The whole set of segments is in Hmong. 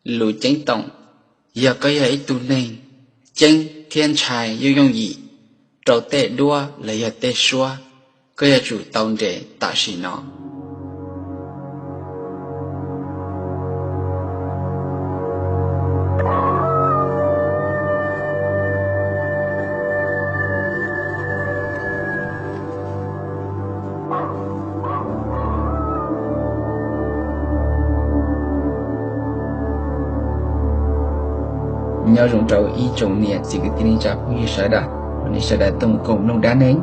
Lus ceeb toom, yog koj yog ib tug neeg ceeb thiab ntshai yooj yooj yim rau tej duab los yog tej suab, koj yuav tsum tau nres tam sim no. Nyob zoo rau ib tsoom niam txiv kwv tij neej tsa phooj ywg sawv daws, uas nej sawv daws tuaj mus koom mloog dab neeg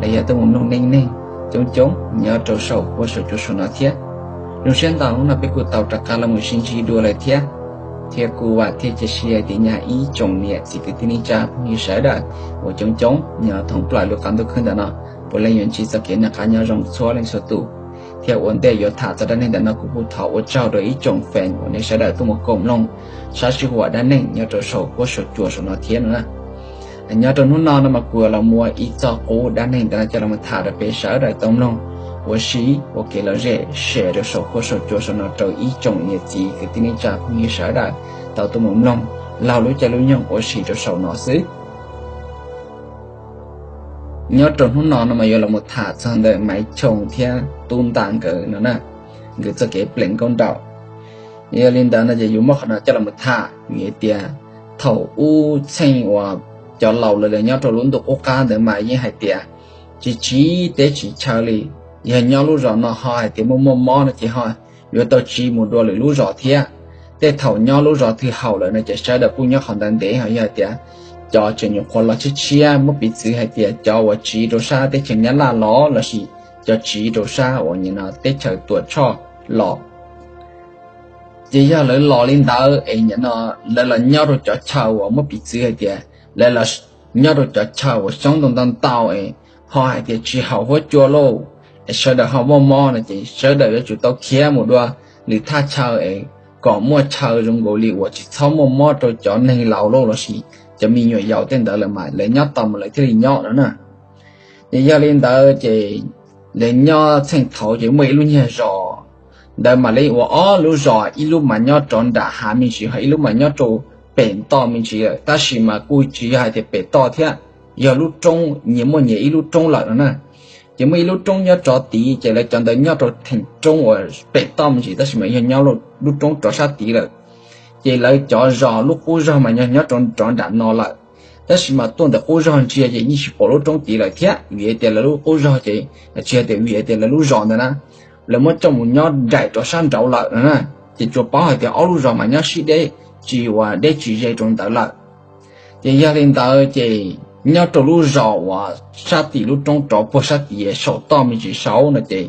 los yog tuaj mus mloog neej neeg coob coob nyob rau saum huab saum cua saum no thiab. Zoo siab ntau hnub no peb kuj tau rov qab los mus sib ntsib dua lawm thiab. Thiab kuj vam thiab cia siab tias nyaj ib tsoom niam txiv kwv tij neej tsa phooj ywg sawv daws uas coob coob nyob thoob plaws lub qab ntuj khwb ntawm no puav leej yuav ntsib txoj kev noj qab nyob zoo txhua leej txhua tus. Thiab ua ntej yuav tham txog dab neeg ntawm no kuv kuj thov ua tsaug rau ib tsoom fans uas nej sawv daws tuaj mus koom mloog sab sij huam dab neeg nyob rau saum huab saum cua saum no thiab no na. Nyob rau hnub no no mas kuv los muab ib txoj qub dab neeg ntawm no coj los tham rau peb sawv daws tau mloog ua si ua kev lom zem share rau saum huab saum cua saum no rau ib tsoom niam txiv kwv tij neej tsa phooj ywg sawv daws tau tuaj mus mloog laug lub caij lub nyoog ua si rau saum no xwb. Nyob rau hnub no no mas yuav los mus tham txog ntawm Maiv Choo thiab Tub Nta nkawd no na, nkawd txoj kev plees nkauj nraug. Yog li ntawd no ces yuav muab qhov no coj los mus tham vim tias thaum ub txheej uas cov laus lawv nyob rau lub ntuj qub qab ntawd mas yeej hais tias tsis tsiv teb tsiv chaw li, yog nyob lub zos no ho hais tias muaj muaj mob no ces ho yuav tau tsiv mus dua lwm lub zos thiab. Tej thaum nyob lub zos twg haum lawm no ces sawv daws kuj nyob qhov ntawd ntev, ho yog hais tias cov tseem nyuam qhuav los tshiab tshiab muab piv txwv hais tias cov uas tsiv rau sab teb chaws Nyab Laj los lossis cov tsiv rau sab uas nim no teb chaws Tuam Tshoj los, ces yog lawv los li ntawd es nim no lawv los nyob rau cov chaw uas muab piv txwv hais tias lawv los nyob rau cov chaw uas xyoob ntau ntau ntau es ho hais tias tsis haum huab cua lauj, es sawv daws ho muaj mob no ces sawv daws yuav tsum tau khiav mus dua lwm thaj chaw es kom muaj chaw zoo nkaus li uas tsis txhob muaj mob rau cov neeg laus lauj lossis cov me nyuam yaus tej ntawd lawm mas lawv nyob tau mas lawv thiaj li nyob no na. Ces yog li ntawd ces lawv nyob txheej thaud ces muaj ib lub nyuag zos ntawd mas lawv ua ob lub zos, ib lub mas nyob rov nram hav me ntsis ho ib lub mas nyob rau pem toj me ntsis lawm, tab sis mas kuj tsis yog hais tias pem toj thiab, yog lub roob nyias muaj nyias ib lub roob lawm no na. Ces muaj ib lub roob nyob rov tid ces lawv cov ntawd nyob rau theem roob uas pem toj me ntsis tab sis mas yog nyob lub roob rov sab tid lawm. Ces lawv cov zos lub qub zog mas yog nyob rau rov nram no lawm, tab sis mas tuaj ntawm qub zog ntsia ces yeej tsis pom lub roob tid lawm thiab vim tias lawv lub qub zog ces tsis yog tias vim tias lawv lub zos ntawd na, lawv muab coj mus nyob nraim rov sab nraud lawm no na. Ces tsuas paub hais tias ob lub zos mas nyob sib deb tsis ua deb tsis ze rau ntawd lawm. Ces yog li ntawd ces nyob rau lub zos uas sab tim lub roob rov puag sab tid saum toj me ntsis saud no ces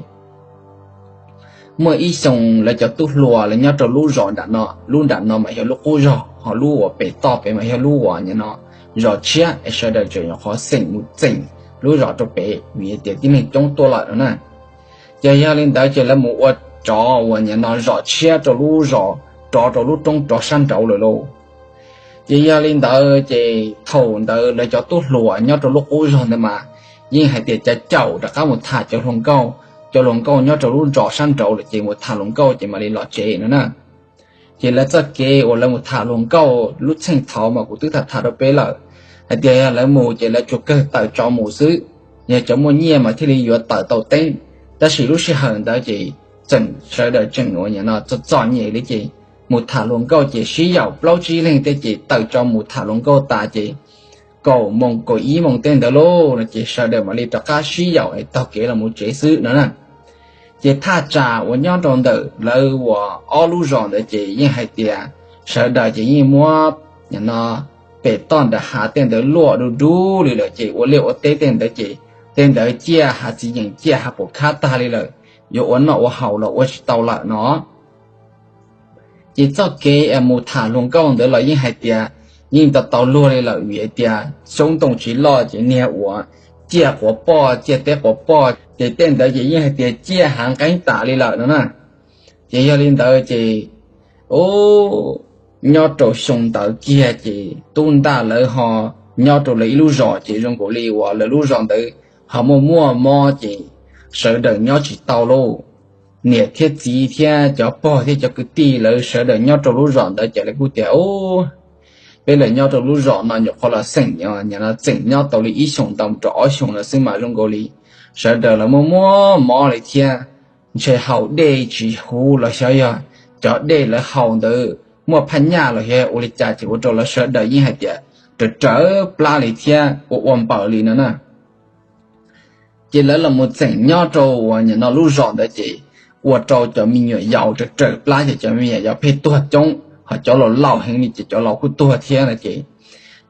muaj ib xyoo lawv cov tub hluas lawv nyob rau lub zos nram no, lub nram no mas yog lub qub zog, ho lub uas pem toj pem mas yog lub uas nim no zos tshiab es sawv daws tseem nyuam qhuav xeem mus txeem lub zos rau pem vim tias tib neeg coob tuaj lawm no na. Ces yog li ntawd ces lawv mus ua tsov uas nim no zos tshiab rau lub zos, rov rau lub roob rov sab nraud lawm lauj. Ces yog li ntawd ces thaum ntawd lawv cov tub hluas nyob rau lub qub zog ntawd mas yeej hais tias caum caum rov qab mus tham cov hluas nkauj, cov hluas nkauj nyob rau lub zos sab nraud lawm ces mus tham hluas nkauj ces mam li los tsev no na. Ces lawv txoj kev uas lawv mus tham hluas nkauj lub txheej thaud mas kuv twb tham tham rau peb lawm, hais tias yog lawv mus ces lawv tsuas kawg tawm tsov mus xwb, yog cov muaj nyiaj mas thiaj li yuav tawm tau teeb. Tab sis lub sij hawm ntawd ces tseem sawv daws tseem uas nim no txom txom nyem li ces mus tham hluas nkauj ces sib yaum plaub tsib leeg tej ces tawm tsov mus tham hluas nkauj tas ces kaum moos kaum ib moos tej ntawd lauj no ces sawv daws mam li rov qab sib yaum es taug kev los mus tsev xwb no na. Ces thaj tsam uas nyob rau ntawm lawv uas ob lub zos ntawd ces yeej hais tias sawv daws ces yeej muab nim no pem toj nram hav tej ntawd luaj du du li lawm ces ua liaj ua teb tej ntawd ces tej ntawd ciaj hav txiv yeem ciaj hav pum khab tag li lawm, yuav ua noj ua haus los ua tsis tau lawm no. Ces txoj kev mus tham hluas nkauj ntawd los yeej hais tias yeej tau tau luag li lawm vim hais tias xyoob ntoo tsis loj ces niag uas ciaj quav poj ciaj teb quav poj ces tej ntawd ces yeej hais tias ciaj hav nqeeb tas li lawm no na. Ces yog li ntawd ces nyob rau xyoo ntawd kiag ces tub ntaj lawv ho nyob rau lawv ib lub zos ces zoo nkaus li uas lawv lub zos ntawd ho muaj muaj mob ces sawv daws nyob tsis tau lauj. niam thiab txiv thiab cov pog thiab cov kwv tij lawv sawv daws nyob rau lub zos ntawd ces lawv kuj tias, Ub, peb lawv nyob rau lub zos no nyuam qhuav los xeem, nim no tseem nyob tau li ib xyoos ntau mus rau ob xyoos no xwb mas zoo nkaus li sawv daws lawv muaj muaj mob li thiab, ntshe haus dej tsis huv los xyov yog cov dej lawv haus ntawd muaj phaj nyaj los yog ua li cas ces ua rau lawv sawv daws yeej hais tias raws raws plab li thiab ua ua npaws li no na. Ces lawv los mus tseem nyob rau uas nim no lub zos ntawd ces ua rau cov me nyuam yaus raws raws plab ces cov me nyuam yaus pheej tuag coob, ho cov laus laus heev li ces cov laus kuj tuag thiab no ces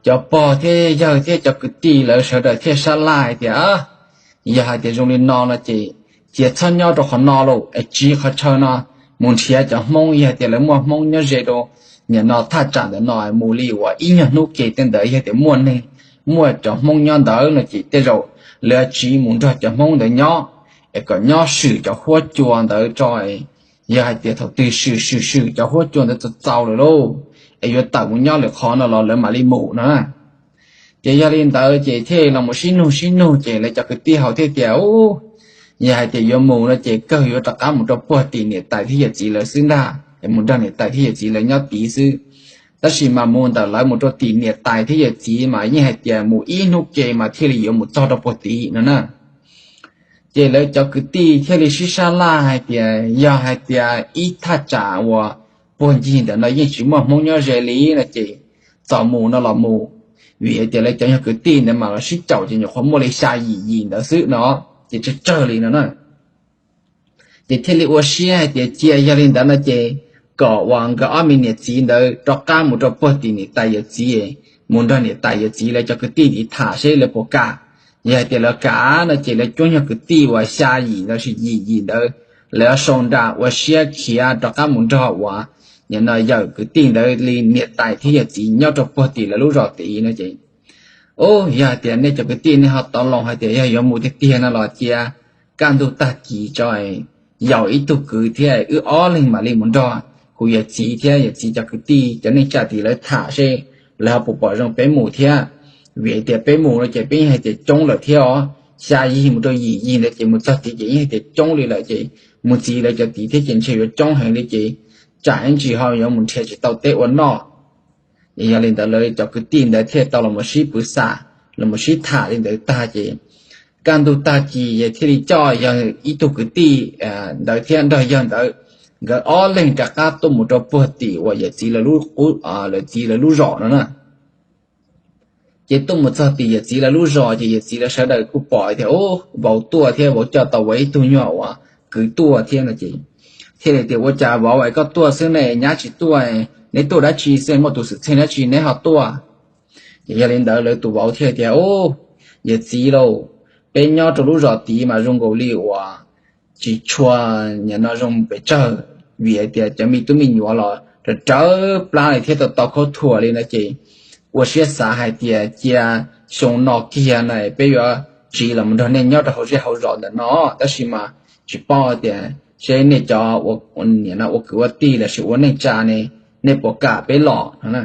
cov pog thiab yawg thiab cov kwv tij lawv sawv daws thiaj sab laj hais tias, Yog hais tias zoo li no no ces cia txhob nyob rau qhov no lauj, es tsiv qhov chaw no mus nrhiav cov Hmoob, yog hais tias lawv muaj Hmoob nyob ze rau nim no thaj tsam ntawm no mus li uas ib nyuag hnub ke tej ntawd yog tias muaj neeg, muaj cov Hmoob nyob ntawd no ces tej zaum lawv tsiv mus nrog cov Hmoob ntawd nyob, es kom nyob swm cov huab cua ntawd tso, yog hais tias thaum twg swm swm swm cov huab cua ntawd txaus txaus lawm lauj, es yuav tawm mus nyob lwm qhov no los lawv mam li mus no na. Ces yog li ntawd ces thiaj los mus sib nug sib nug ces lawv cov kwv tij hauv thiaj tias, Ub, yog hais tias yuav mus no ces kawg yuav rov qab mus rau puag tim niam tais thiab yawm txiv lawv xwb ntag, es mus nrog niam tais thiab yawm txiv lawv nyob tid xwb. Tab sis mas mus ntawm lawv mus rau tim niam tais thiab yawm txiv mas yeej hais tias mus ib hnub ke mas thiaj li yuav mus txog rau puag tid no na. Ces lawv cov kwv tij thiaj li sib sab laj hais tias yog hais tias ib thaj tsam uas puag ncig ntawm no yeej tsis muaj Hmoob nyob ze li no ces txaus mus no los mus, vim hais tias lawv cov nyuag kwv tij ntawd mas los sib caum ces nyuam qhuav muaj li xya yim yim ntawd xwb no, ces tsawg tsawg li no na. Ces thiaj li ua siab hais tias cia yog li ntawd no ces kom uas nkawd ob me niam txiv ntawd rov qab mus rau puag tim niam tais yawm txiv, mus nrog niam tais yawm txiv lawv cov kwv tij tiv tham seb lawv puas kam. Yog hais tias lawv kam no ces lawv cuab nyuag kwv tij uas xya yim los sis yim yim ntawd, lawv sau nra ua siab khiav rov qab mus nrog uas nim no yawm kwv tij ntawd li niam tais thiab yawm txiv nyob rau puag tim lawv lub zos tid no ces, Ub, yog hais tias nej cov kwv tij nej ho tau loo hais tias yog yuav mus tiag tiag no los cia kaj ntug tag kis tso, yaum ib tug kwv thiab wb ob leeg mam li mus nrog kuv yawm txiv thiab yawm txiv cov kwv tij cov neej tsa tid lawv tham seb lawv ho puas pom zoo peb mus thiab. Vim hais tias peb mus no ces peb yeej hais tias coob lawm thiab os, xya yig mus rau yim yig ntawd ces mus txog tid ces yeej hais tias coob li lawm ces mus txog lawv cov tid thiab ces ntshe yuav coob heev li ces tsam ib ntsis ho yuav mus nrhiav tsis tau teb ua noj. Yog li ntawd lawv cov kwv tij ntawd thiaj tau los mus sib pw xam, los mus sib tham li ntawd tag ces kaj ntug tag kis thiaj li coj yawg ib tug kwv tij ntawd thiab nrog yawg ntawd, nkawd ob leeg rov qab tuaj mus rau puag tim uas yawm txiv lawv lub qub, lawv txiv lawv lub zos no na. Ces tuaj mus txog tim yawm txiv lawv lub zos ces yawm txiv lawv sawv daws kuj pom tias, Ub, vauv tuaj thiab, vauv coj tau vauv ib tug nyuag uas kwv tuaj thiab no ces thiaj li tias, Ua cas vauv es koj tuaj xwb ne, nyab tsis tuaj, neb tuaj dab tsi xwb, muaj tus xwm txheej dab tsi neb ho tuaj? Ces yog li ntawd lawv tus vauv thiaj tias, Ub, yawm txiv lauj, peb nyob rau lub zos tid mas zoo nkaus li uas tsis tshua nim no zoo pes tsawg, vim hais tias cov me tub me nyuam los raws raws plab li thiab tau tau khaub thuas li no ces ua siab xav hais tias cia xyoo no kiag na peb yuav tsiv los mus nrog nej nyob rau hauv zej hauv zos ntawm no, tab sis mas tsis paub tias seb nej cov ua kwv ua tij los sis ua neej tsa ne, nej puas kam peb los no na.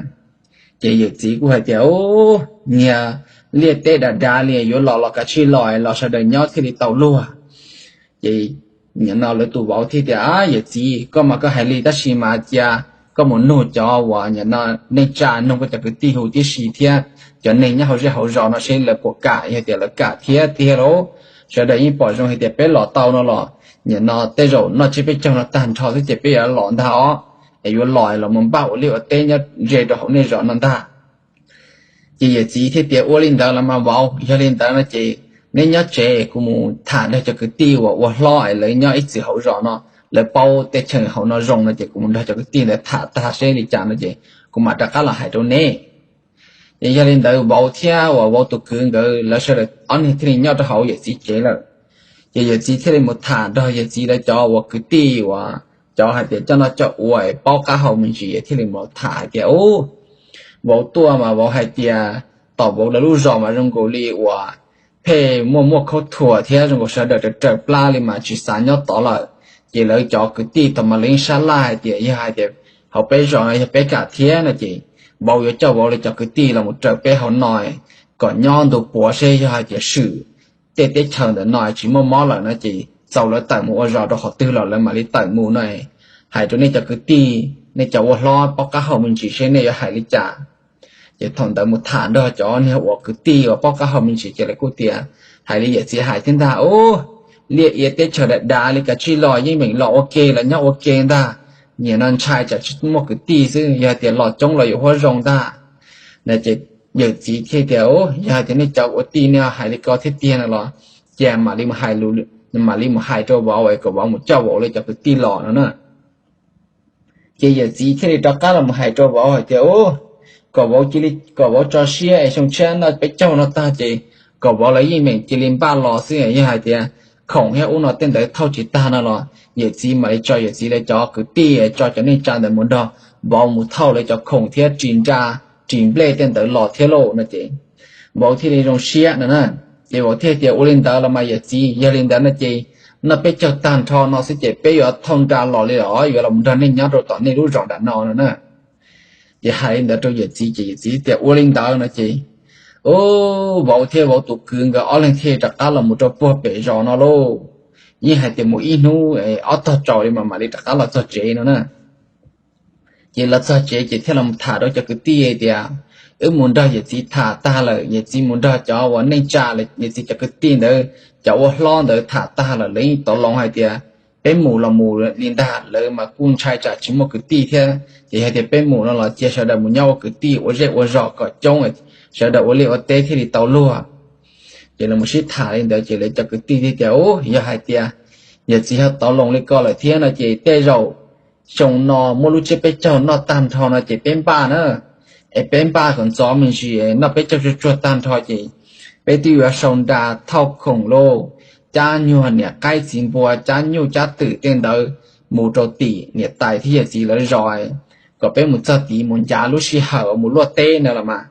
Ces yawm txiv kuj hais tias, Ub, niag liaj teb dav dav li yuav los los kav tsij los, los sawv daws nyob thiaj li tau luag. Ces nim no lawv tus vauv thiaj tias, Yawm txiv, koj mas koj hais li tab sis mas cia koj mus nug cov uas nim no neej tsa, nug koj cov kwv tij huv tib si thiab cov neeg nyob hauv zej hauv zos no seb lawv puas kam, yog tias lawv kam thiab tiag lauj, sawv daws yeej pom zoo hais tias peb los tau no los nim no tej zaum noj tsiab peb caug no tag nrho xwb ces peb yuav los ntag os, es yuav los los mus npaj ua liaj ua teb nyob ze rau hauv nej zos no ntag. Ces yawm txiv thiaj tias, Ua li ntawd los mas vauv, yog li ntawd no ces neb nyob tsev, kuv mus tham nrog cov kwv tij uas ua hlob es lawv nyob ib txwm hauv zos no, lawv paub teb chaws hauv no zoo no ces kuv mus nrog cov kwv tij ntawd tham tag seb li cas no ces kuv mam rov qab los hais rau neb. Ces yog li ntawd vauv thiab uas vauv tus kwv nkawd lawv sawv daws ob niag thiaj li nyob rau hauv yawm txiv tsev lawm. Ces yawm txiv thiaj li mus tham nrog yawm txiv lawv cov uas kwv tij uas cov hais tias coj noj coj ua es paub qab hau me ntsis thiaj li mus tham hais tias, Ub, vauv tuaj mas vauv hais tias tom vauv lawv lub zos mas zoo nkaus li uas pheej muaj muaj khaub thuas thiab zoo nkaus sawv daws raws raws plab li mas tsis xav nyob tod lawm. Ces lawv cov kwv tij tau mas lawv yeej sab laj hais tias yog hais tias hauv peb zos no yog peb kam thiab no ces vauv yuav coj vauv lawv cov kwv tij los mus raws peb hauv no kom nyob ntu puav seb yog hais tias swm tej teb chaws ntawm no tsis muaj mob lawm no ces txaus lawv tawm mus ua zos rau qhov twg los lawv mam li tawm mus no. Hais rau nej cov kwv tij, nej cov ua hlob paub qab hau me ntsis seb nej yuav hais li cas. Ces thaum ntawd mus tham nrog cov niag uas kwv tij uas paub qab hau me ntsis ces lawv kuj tias, hais li yawm txiv hais thiab ntag, ub, liaj ia teb chaws dav dav li kav tsij los yeej meem los ua ke los nyob ua ke ntag, nim no ntshai tsam tsis muaj kwv tij xwb, yog hais tias los coob los yuav huab zoo ntag. No ces yawm txiv thiaj tias, yog hais tias nej cov ua tij nej hais li ko thiab tiag no los cia mam li mus hais, mam li mus hais rau vauv es kom vauv mus coj vauv li cov kwv tij los no na. Ces yawm txiv thiaj li rov qab los mus hais rau vauv hais tias, ub, kom vauv cia li, kom vauv tso siab es xyoo tshiab noj peb caug no tag ces kom vauv lawv yeej meem cia li npaj los xwb, yog hais tias khoom thiab ub no tej ntawd thauj tsis tag no los yawm txiv mam li tso yawm txiv lawv cov kwv tij, tso cov neej tsa ntawd mus nrog vauv mus thauj lawv cov khoom thiab ris nra, ris nplej tej ntawd los thiab lauj no ces vauv thiaj li zoo siab no na. Ces vauv thiaj tias, ua li ntawd los mas yawm txiv, yog li ntawd no ces noj peb caug tag nrho no xwb ces peb yuav thauj nra los li los yuav los nrog nej nyob rau tom nej lub zos nram no no na. Ces hais li ntawd rau yawm txiv ces yawm txiv tias, ua li ntawd no ces, ub, vauv thiab vauv tus kwv nkawd ob leeg thiaj rov qab los mus rau puag pem zos no lauj. Yeej hais tias mus ib hnub ob tog tsaus li mas mam li rov qab los txog tsev no na. Ces los txog tsev ces thiaj los tham rau cov kwv tij tias, wb mus nrog yawm txiv tham tag lawm, yawm txiv mus nrog cov uas neej tsa, yawm txiv cov kwv tij ntawd, cov ua hlob ntawd tham tag lawm, lawv yeej tau loo hais tias peb mus los mus li ntag, lawv mas kuj ntshai tsam tsis muaj kwv tij thiab ces yog tias peb mus no los cia sawv daws mus nyob ua kwv tij ua zej ua zos kom coob, sawv daws ua liaj ua teb thiaj li tau luag. Ces lawv mus sib tham li ntawd ces lawv cov kwv tij thiaj tias, ub, yog hais tias yawm txiv ho tau loo li ko lawm thiab no ces tej zaum xyoo no muaj lub tsiab peb caug noj tag nrho no ces peb npaj na, es peb npaj kom ntxov me ntsis, noj peb caug tsuag tsuag tag nrho ces peb twb yuav sau nra thauj khoom lauj, cab nyuag niam qaib txiv npua, cab nyuj cab twm tej ntawd mus rau tim niam tais thiab yawm txiv lawv zos, kom peb mus txog tid mus ncav lub sij hawm mus luaj teb no los mas.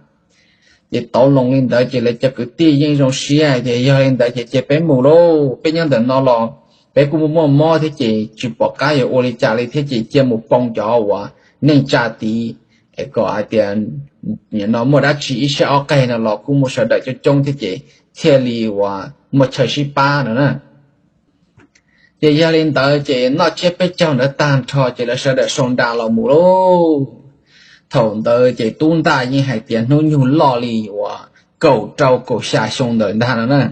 Ces tau loo li ntawd ces lawv cov kwv tij yeej zoo siab hais tias, yog li ntawd ces cia peb mus lauj, peb nyob ntawm no los peb kuj muaj muaj mob thiab ces tsis pom qab yuav ua li cas li thiab ces cia mus poo cov uas neej tsa tid, es kom hais tias no muaj dab tsi ib siab ob qeg no los kuj muaj sawv daws coob coob thiab ces thiaj li uas muaj chaw sib pab no na. Ces yog li ntawd ces noj tsiab peb caug ntawd tag nrho ces lawv sawv daws sau nra los mus lauj. Thaum ntawd ces tub ntaj yeej hais tias hnub nyoog loj li uas kaum rau kaum xya xyoo ntawd ntag no na.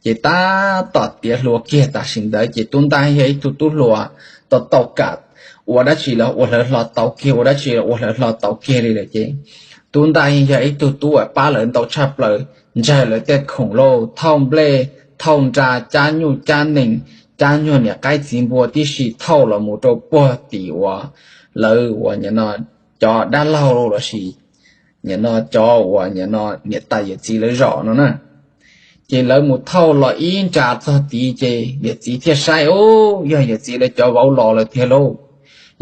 Ces tab tom tiav hluas kiag tam sim ntawd ces tub ntaj yog ib tug tub hluas tau tau kam ua dab tsi los ua hlawv hlo tau kiag, ua dab tsi los ua hlawv hlo tau kiag li lawm ces tub ntaj yeej yog ib tug tub uas pab lawv ntau tshaj plaws, ntsawg lawv tej khoom lauj, thauj nplej, thauj nra, cab nyuj cab nees, cab nyuag niam qaib txiv npua tib si thauj los mus rau puag tim uas lawv uas cov dab laug lossis cov uas niam tais yawm txiv lawv zos no na. Ces lawv mus thauj los ib nra txog tid ces yawm txiv thiaj saib, ub, yog yawm txiv lawv cov vauv los lawm tiag lauj.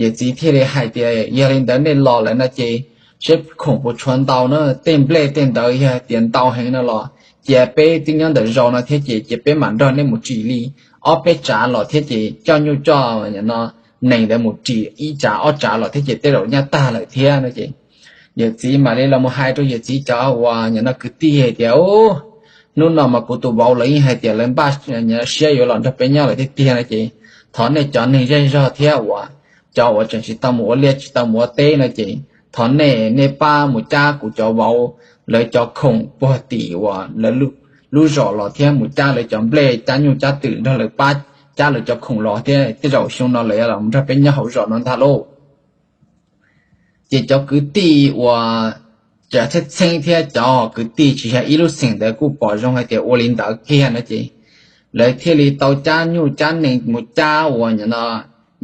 Yawm txiv thiaj li hais tias, yog li ntawd nej los lawm no ces seb khoom puas tshuav ntau na, tej nplej tej ntawd yog hais tias ntau heev no los cia peb twb nyob ntawm zos no thiab ces cia peb mam nrog nej mus ris li ob peb tsav los thiab ces coj nyuj coj nees ntawd mus ris ib tsav ob tsav los thiab ces tej zaum nyaj tag lawm thiab no ces yawm txiv mam li los mus hais rau yawm txiv cov uas nim no kwv tij hais tias, ub, hnub no mas kuv tus vauv lawv yeej hais tias lawv npaj siab yuav los nrog peb nyob lawm tiag tiag no ces thov nej cov neeg zej zog thiab uas cov uas tseem tsis tau mus ua liaj tsis tau mus ua teb no ces thov nej, nej pab mus cab kuv cov vauv lawv cov khoom puag tim uas lawv lub zos los thiab mus cab lawv cov nplej cab nyuj cab twm nrog lawv pab cab lawv cov khoom los thiab tej zaum xyoo no lawv yuav los nrog peb nyob hauv zos no ntag lauj. Ces cov kwv tij uas cov txheeb txheeb thiab cov kwv tij tsis yog ib lub xeem ntawd kuj pom zoo hais tias ua li ntawd kiag no ces lawv thiaj li tau cab nyuj cab nees mus cab uas nim no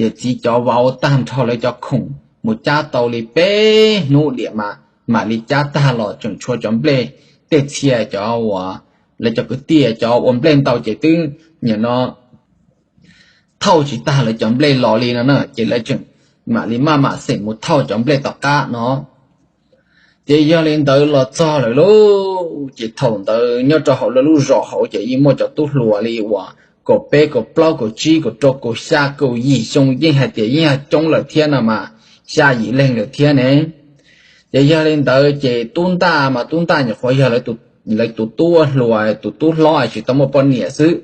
yawm txiv cov vauv tag nrho lawv cov khoom mus cab tau li peb hnub diam mas mam li cab tag los tseem tshuav cov nplej tej txhia cov uas lawv cov kwv tij cov ua nplej ntau ces twb nim no thauj tsis tag lawv cov nplej los li no na ces lawv tseem mam li maj mam xeem mus thauj cov nplej tom qab no. Ces yog li ntawd los txog lawm lauj, ces thaum ntawd nyob rau hauv lawv lub zos hauv ces yeej muaj cov tub hluas li uas kaum peb kaum plaub kaum tsib kaum rau kaum xya kaum yim xyoo yeej hais tias yeej yog coob lawm thiab no mas xya yim leeg lawm thiab ne. Ces yog li ntawd ces tub ntaj mas tub ntaj nyuam qhuav yog lawv tus tub hluas tus tub hlob tsis tau muaj poj niam xwb.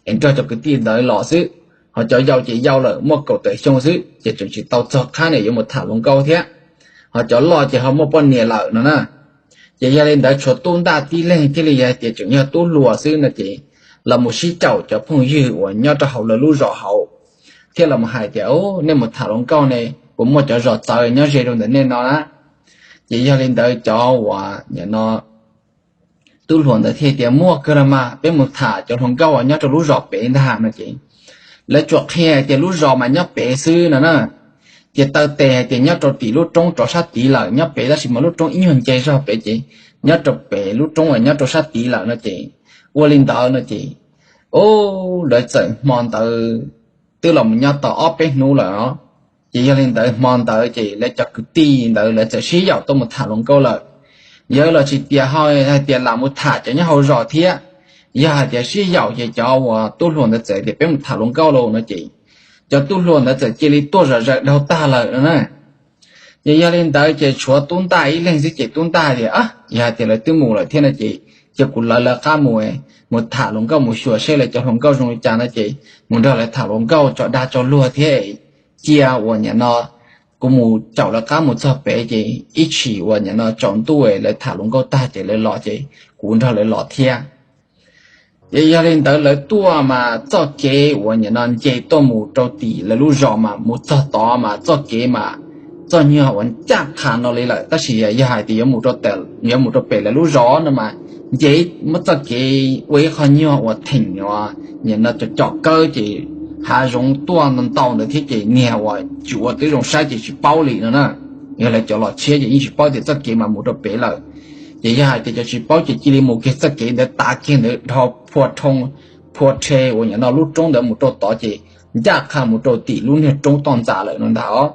es nrog cov kwv tij ntawd los xwb. Ho cov yau ces yau lawm muaj kaum tawm xyoo xwb ces tseem tsis tau txog qhab nim yuav mus tham hluas nkauj thiab. Ho cov loj ces ho muaj poj niam lawm no na. Ces yog li ntawd tshuav tub ntaj tib leeg thiaj li yog hais tias tseem yog tub hluas xwb no ces los mus sib caum cov phooj ywg uas nyob rau hauv lawv lub zos hauv, thiab los mus hais tias, Nej mus tham hluas nkauj ne, puas muaj cov zos txawv nyob ze rau ntawm nej no na? Ces yog li ntawd cov uas nim no tub hluas ntawd thiaj tias, Muaj kawg los mas, peb mus tham cov hluas nkauj uas nyob rau lub zos pem ntag no ces lawv tsuas qhia hais tias lub zos mas nyob pem xwb no na. Ces taw tes hais tias nyob rau tim lub roob rov sab tid lawm, nyob pem tab sis mas lub roob ib nyuag nce zog pem ces nyob rau pem lub roob uas nyob rau sab tid lawm no ces ua li ntawd no ces, ub, lawv txawm hmo ntawd twb los mus nyob tau ob peb hnub lawm os. Ces yog li ntawd hmo ntawd ces lawv cov kwv tij ntawd lawv txawm sib yaum tuaj mus tham hluas nkauj lawm. Yog los tsis tias ho hais tias lam mus tham cov nyob hauv zos thiab, yog hais tias sib yaum ces cov uas tub hluas ntawd txawm tias, Peb mus tham hluas nkauj lauj no ces cov tub hluas ntawd txawm cia li tuaj zom zaws dhau tag lawm no na. Ces yog li ntawd ces tshuav tub ntaj ib leeg xwb ces tub ntaj tias, Yog hais tias lawv twb mus lawm thiab no ces cia kuv lawv lawv qab mus, mus tham hluas nkauj mus xyuas seb lawv cov hluas nkauj zoo li cas no ces mus nrog lawv tham hluas nkauj tso dag tso luag thiab, cia uas nim no kuv mus caum lawv qab mus txog pem ces ib chim uas nim no tsaus ntuj lawv tham hluas nkauj tag ces lawv los ces kuv nrog lawv los thiab. Ces yog li ntawd lawv tuaj mas txoj kev uas nim no nce tuaj mus rau tim lawv lub zos mas mus txog tod mas txoj kev mas txoj nyuag uas ncaj qha no li lawm, tab sis yog hais tias yuav mus rau, yuav mus rau pem lawv lub zos no mas nce muab txoj kev ua ib qho nyuag uas theem uas nim no cov cov kawb ces hav zoov tuaj ntau ntau ntawd thiab ces niag uas tsis ua tib zoo saib ces tsis paub li no na. Yog lawv cov los tshiab ces yeej tsis paub tias txoj kev mas mus rau pem lawm. Ces yog hais tias cov tsis paub ces cia li mus kiag txoj kev ntawd tav kiag ntawd dhau phua rho, phua rhe uas nim no lub roob ntawd mus rau tod ces ncaj qha mus rau tim lub niag roob toj ntxas lawm no ntag os.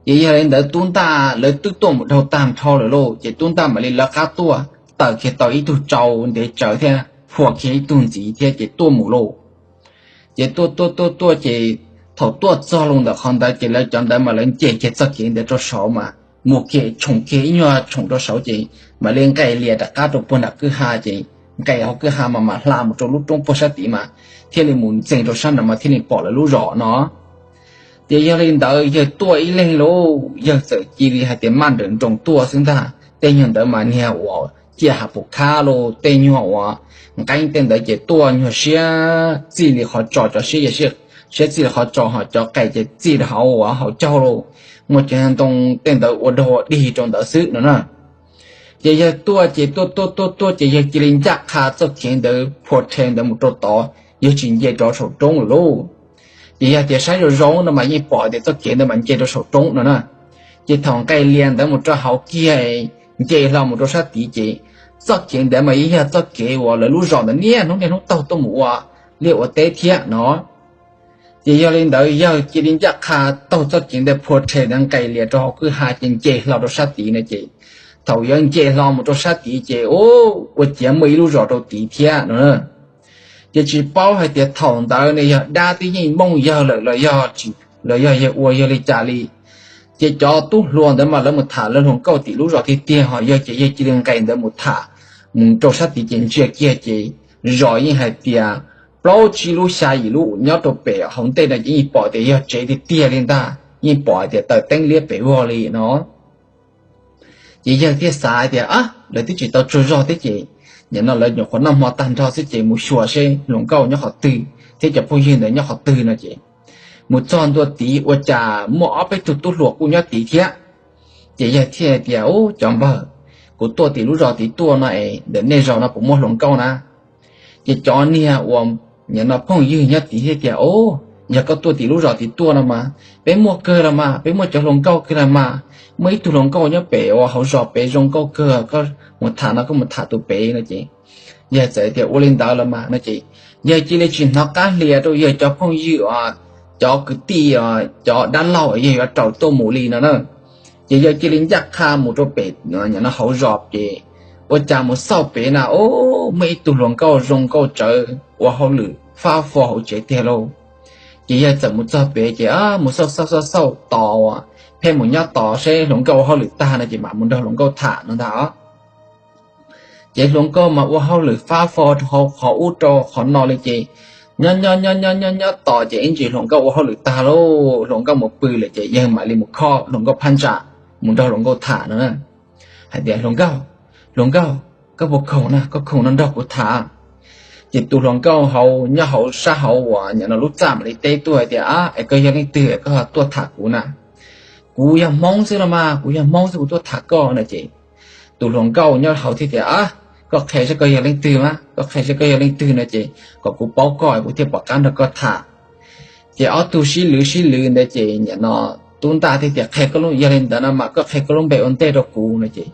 Ces yog li ntawd tub ntaj lawv twb tuaj mus dhau tag nrho lawm lauj, ces tub ntaj mam li lawv qab tuaj taws kiag tau ib tug tsau ntev tsawv thiab phua kiag ib tug ntxiv thiab ces tuaj mus lauj. Ces tuaj tuaj tuaj tuaj ces thaum tuaj txog loo ntawm qhov ntawd ces lawv cov ntawd mas lawv nce kiag txoj kev ntawd rau saud mas mus kiag tshoom kiag ib nyuag tshoom rau saud ces mam li nqes lias rov qab rau puag nram kwj ha ces nqes hauv kwj ha mas mam hla mus rau lub roob puag sab tid mas thiaj li mus ntxees rau sab nraud mas thiaj li pom lawv lub zos no. Ces yog li ntawd yawg tuaj ib leeg lauj, yawg txawm cia li hais tias maj nrawm nroos tuaj xwb ntag. Tej nyuag ntawd mas niag uas ciaj hav pum khab lauj, tej nyuag uas nqeeb tej ntawd ces tuaj nyuag siab txij li qhov tsos, cov siab, siab txij li qhov tsos ho cov qes ces txij rau hauv uas hauv caug lauj, muaj cov ntoo tej ntawd ua dog ua dig rau ntawd xwb no na. Ces yawg tuaj ces tuaj tuaj tuaj tuaj ces yawg cia li ncaj qha txoj kev ntawd phua rhe ntawd mus rau tod, yawg tsis nce rov saum roob lawm lauj. Ces yog tias saib zoo zoo no mas yeej pom tias txoj kev ntawd mas nce rau saum roob no na. Ces thaum nqes lias ntawd mus rau hauv kiag, nce hlo mus rau sab tid ces txoj kev ntawd mas yeej yog txoj kev uas lawv lub zos ntawd niaj hnub niaj hnub taug tuaj mus ua liaj ua teb thiab no. Ces yog li ntawd yawg cia li ncaj qha taug txoj kev ntawd phua rhe ntawd nqes lias rau hauv kwj ha ces nce hlo rau sab tid no ces thaum yuav nce hlo mus rau sab tid ces ua ciav muaj ib lub zos rau tid thiab no. Ces tsis paub hais tias thaum ntawd ne yog dab twb yeej mooj yawg lawm los yog, los yog yawg ua yog li cas li. Ces cov tub hluas ntawd mas lawv mus tham lawv hluas nkauj tim lub zos tiag tiag, ho yawg ces yawg cia li nqes ntawd mus tham, mus rau sab tid ces ntsia kiag ces zos yeej hais tias plaub tsib lub xya yim lub nyob rau pem hauv ntej no ces yeej pom tias yog tsev tiag tiag li ntag, yeej pom hais tias taws teeb liab pem vog li no. Ces yawg thiaj xav hais tias, Ab, lawv twb tsis tau tsaug zog thiab ces nim no lawv nyuam qhuav noj hmo tag nrho xwb ces mus xyuas seb hluas nkauj nyob qhov twg thiab cov phooj ywg ntawd nyob qhov twg no ces mus txog ntua tid ua cas muaj ob peb tug tub hluas kuj nyob tid thiab. Ces yawg thiaj tias, Ub, cov npawg, kuv tuaj tim lub zos tid tuaj no es ntawm nej zos no puas muaj hluas nkauj na? Ces cov niag uas nim no phooj ywg nyob tid thiaj tias, Ub, yog koj tuaj tim lub zos tid tuaj no mas peb muaj kawg los mas, peb muaj cov hluas nkauj kawg los mas, muaj ib tug hluas nkauj nyob pem uas hauv zos pem zoo nkauj kawg, koj mus tham no koj mus tham tus pem no ces yawg txawm tias, Ua li ntawd los mas no ces yawg cia li tsis hnov qab hlias rau yawg cov phooj ywg, cov kwv tij, cov dab laug yawg yuav raws tuaj mus li no na. Ces yawg cia li ncaj qha mus rau pem nim no hauv zos ces ua cas mus xauj pem na, ub, muaj ib tug hluas nkauj zoo nkauj tsawv ua hauj lwm fab fo hauv tsev tiag lauj. Ces yawg txawm mus txog pem ces mus xauj xauj xauj xauj tos, pheej mus nyob tos seb hluas nkauj ua hauj lwm tag no ces mam mus nrog hluas nkauj tham no ntag. Ces hluas nkauj mas ua hauj lwm fab fo rau hauv qhov ub rau qhov no li ces nyob nyob nyob nyob nyob nyob tos ces ib ntsis hluas nkauj ua hauj lwm tag lauj, hluas nkauj mus pw lawm ces yawg mam li mus khob hluas nkauj phab ntsa, mus nrog hluas nkauj tham no na. Hais tias, Hluas nkauj, hluas nkauj, koj puas khoom na? Koj khoom no nrog kuv tham. Ces tus hluas nkauj hauv nyob hauv sab hauv uas nim no lub txaj mam li teb tuaj hais tias, Ab, es koj yog leej twg es koj ho tuaj tham kuv na? Kuv yog Hmoob xwb los mas, kuv yog Hmoob xwb kuv tuaj tham koj no ces tus hluas nkauj nyob hauv thiaj tias, Ab, koj qhia saib koj yog leej twg mas, koj qhia saib koj yog leej twg no ces kom kuv paub koj kuv thiaj pom qab nrog koj tham. Ces ob tug sib lwv sib lwv ntawd ces nim no Tub Ntaj thiaj tias, Qhia koj lub, yog li ntawd no mas koj qhia koj lub npe ua ntej rau kuv no ces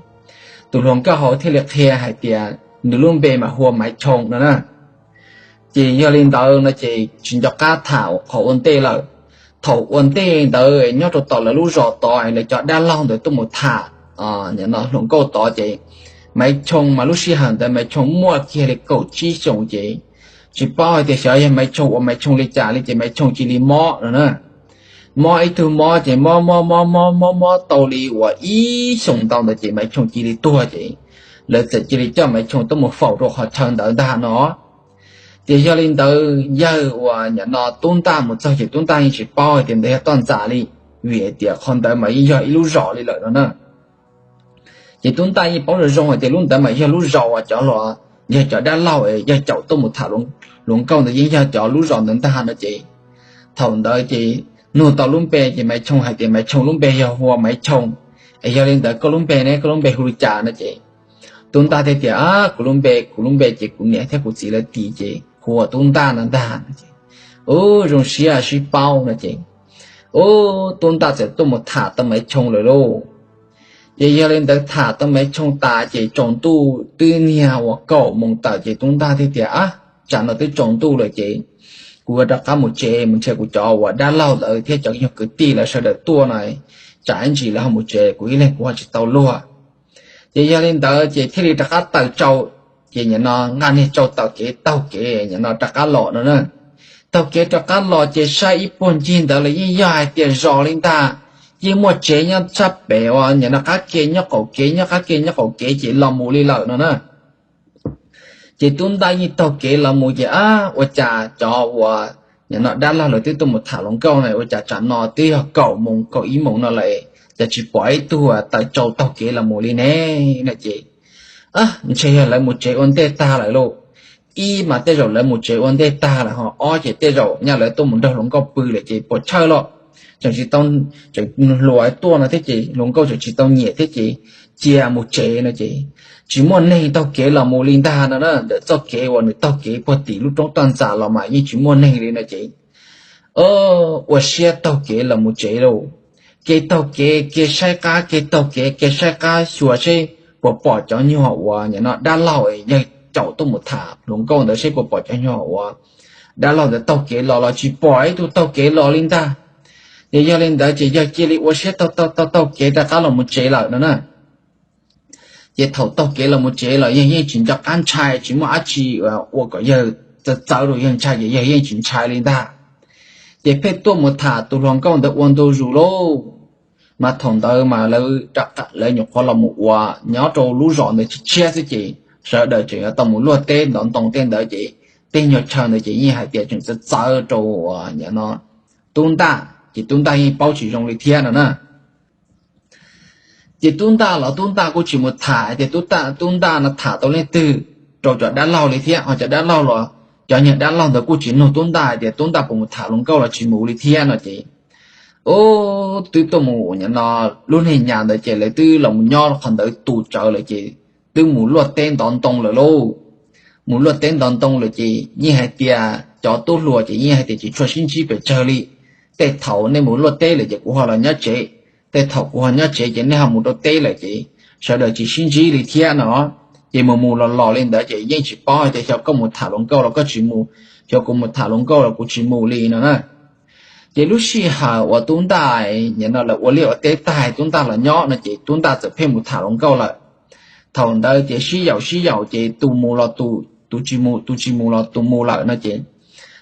tus hluas nkauj hauv thiaj li qhia hais tias nws lub npe mas hu ua Maiv Choo no na. Ces yog li ntawd no ces tsis nco qab tham qhov ua ntej lawm. Thaum ua ntej ntawd nyob rau tom lawv lub zos tod lawv cov dab laug ntawd tuaj mus tham nim no hluas nkauj tod ces Maiv Choo mas lub sij hawm ntawd Maiv Choo muaj kiag li kaum tsib xyoos ces tsis paub hais tias xyov yog Maiv Choo ua Maiv Choo li cas li ces Maiv Choo cia li mob no na. Mob ib tug mob ces mob mob mob mob mob mob tau li uas ib xyoos ntau ntawd ces Maiv Choo cia li tuag ces lawv txawm cia li coj Maiv Choo tuaj mus faus rau qhov chaw ntawd ntag no. Ces yog li ntawd yawg uas nim no Tub Ntaj mus txog ces Tub Ntaj yeej tsis paub hais tias ntawd yog toj ntxas li, vim hais tias qhov ntawd mas yeej yog ib lub zos li lawm no na. Ces Tub Ntaj yeej paub zoo zoo hais tias lub ntawd mas yog lub zos uas cov los yog cov dab laug yog caum tuaj mus tham hluas nkauj ntawd yeej yog cov lub zos ntawd ntag no ces thaum ntawd ces nug tau lub npe ces Maiv Choo hais tias Maiv Choo lub npe yog hu ua Maiv Choo, es yog li ntawd koj lub npe ne, koj lub npe hu li cas no ces Tub Ntaj thiaj tias, Kuv lub npe, kuv lub npe ces kuv niam thiab kuv txiv lawv tis ces hu ua Tub Ntaj no ntag. Ub, zoo siab sib paub no ces ub, Tub Ntaj txawm tuaj mus tham tau Maiv Choo lawm lauj. Ces yog li ntawd tham tau Maiv Choo tas ces tsaus ntuj twb niag uas kaum moos tawm ces Tub Ntaj thiaj tias, Ab, tsam no twb tsaus ntuj lawm ces kuv yuav rov qab mus tsev mus nrhiav kuv cov uas dab laug ntawd thiab cov nyuag kwv tij lawv sawv daws tuaj no, tsam ib ntsis lawv ho mus tsev kuv ib leeg kuv ho tsis tau luag. Ces yog li ntawd ces thiaj li rov qab tawm tsau, ces nim no nqa niag tsau taug kev taug kev nim no rov qab los no na. Taug kev rov qab los ces saib ib puag ncig ntawd los yeej yog hais tias zos li ntag, yeej muaj tsev nyob sab pem uas nim no qab ke nyob qaum kev nyob qab ke nyob qaum kev ces los mus li lawm no na. Ces Tub Ntaj yeej taug kev los mus ces, Ab, ua cas cov uas nim no dab laug lawv twb tuaj mus tham hluas nkauj na, ua cas tsam no twb yog kaum moos kaum ib moos no lawm, cas tsis pom ib tug tawm tsau taug kev los mus li ne? No ces ntshe yog lawv mus tsev ua ntej tag lawm lauj. Ib mas tej zaum lawv mus tsev ua ntej tag lawm ho ob ces tej zaum nyaj lawv tuaj mus nrog hluas nkauj pw lawm ces puas chawj los tseem tsis tau, tseem hluas tuaj no thiab ces hluas nkauj tseem tsis tau nyiam thiab ces cia mus tsev no ces tsis muaj neeg taug kev los mus li ntag no na. Ntawm txoj kev uas nws taug kev puag tim lub roob toj ntxas los mas yeej tsis muaj neeg li no ces ua siab taug kev los mus tsev lauj. Kev taug kev, kev saib qab, kev taug kev, kev saib qab xyuas seb puas pom cov nyuag uas nim no dab laug yawg caum tuaj mus tham hluas nkauj ntawd seb puas pom cov nyuag uas dab laug ntawd taug kev los los tsis pom ib tug taug kev los li ntag. Ces yog li ntawd ces yawg cia li ua siab taug taug taug taug kev rov qab los mus tsev lawm no na. Ces thaum taug kev los mus tsev los yawg yeej tsis nco qab ntshai, tsis muaj dab tsi ua kom yawg txawv txawv rau yawg ntshai ces yawg yeej tsis ntshai li ntag. Ces pheej tuaj mus tham tus hluas nkauj ntawd ua ntu zus lauj. Mas thaum ntawd mas lawv nyuam qhuav los mus ua nyob rau lub zos ntawd tshiab tshiab xwb ces sawv daws tseem yuav tau mus luaj teb ntov ntoo tej ntawd ces tej nyuag chaw ntawd ces yeej hais tias tseem txawv txawv rau nim no Tub Ntaj, ces Tub Ntaj yeej paub tsis zoo li thiab no na. Ces Tub Ntaj los Tub Ntaj kuj tsis mus tham tias Tub Ntaj no tham tau leej twg rau cov dab laug li thiab, ho cov dab laug los cov nyuag dab laug ntawd kuj tsis nug Tub Ntaj hais tias Tub Ntaj puas mus tham hluas nkauj los tsis mus li thiab no ces ub, twb tuaj mus nim no lub niag nyas ntawd ces lawv twb los mus nyob qhov ntawd tu tsawv lawm ces twb mus luaj teb ntov ntoo lawm lauj. Mus luaj teb ntov ntoo lawm ces yeej hais tias cov tub hluas ces yeej hais tias tsis tshua sib ntsib pes tsawg li. Tej thaum nej mus luaj teb lawm ces kuv ho los nyob tsev, tej thaum kuv ho nyob tsev ces nej ho mus rau teb lawm ces sawv daws tsis sib ntsib li thiab no. Ces mus mus los los li ntawd ces yeej tsis paub hais tias xyov koj mus tham hluas nkauj los koj tsis mus, xyov kuv mus tham hluas nkauj los kuv tsis mus li no na. Ces lub sij hawm uas Tub Ntaj nim no lawv ua liaj ua teb tag Tub Ntaj los nyob no ces Tub Ntaj txawm pheej mus tham hluas nkauj lawm. Thaum ntawd ces sib yaum sib yaum ces tus mus los tus, tus tsis mus, tus tsis mus los tus mus lawm no ces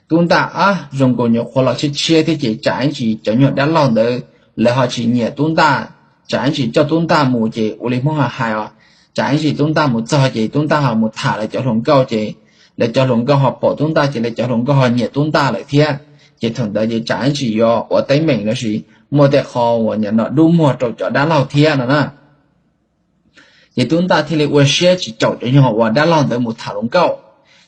Tub Ntaj, Ab, zoo nkaus nyuam qhuav los tshiab tshiab thiab ces tsam ib ntsis cov nyuag dab laug ntawd lawv ho tsis nyiam Tub Ntaj, tsam ib ntsis coj Tub Ntaj mus ces ua li Hmoob hais os, Tsam ib ntsis Tub Ntaj mus txog ces Tub Ntaj ho mus tham lawv cov hluas nkauj ces lawv cov hluas nkauj ho pom Tub Ntaj ces lawv cov hluas nkauj ho nyiam Tub Ntaj lawm thiab. Ces thaum ntawd ces tsam ib ntsis yuav ua teeb meem los sis muaj tej qho uas nim no dub muag rau cov dab laug thiab no na. Ces Tub Ntaj thiaj li ua siab tsis caum cov nyuag uas dab laug ntawd mus tham hluas nkauj.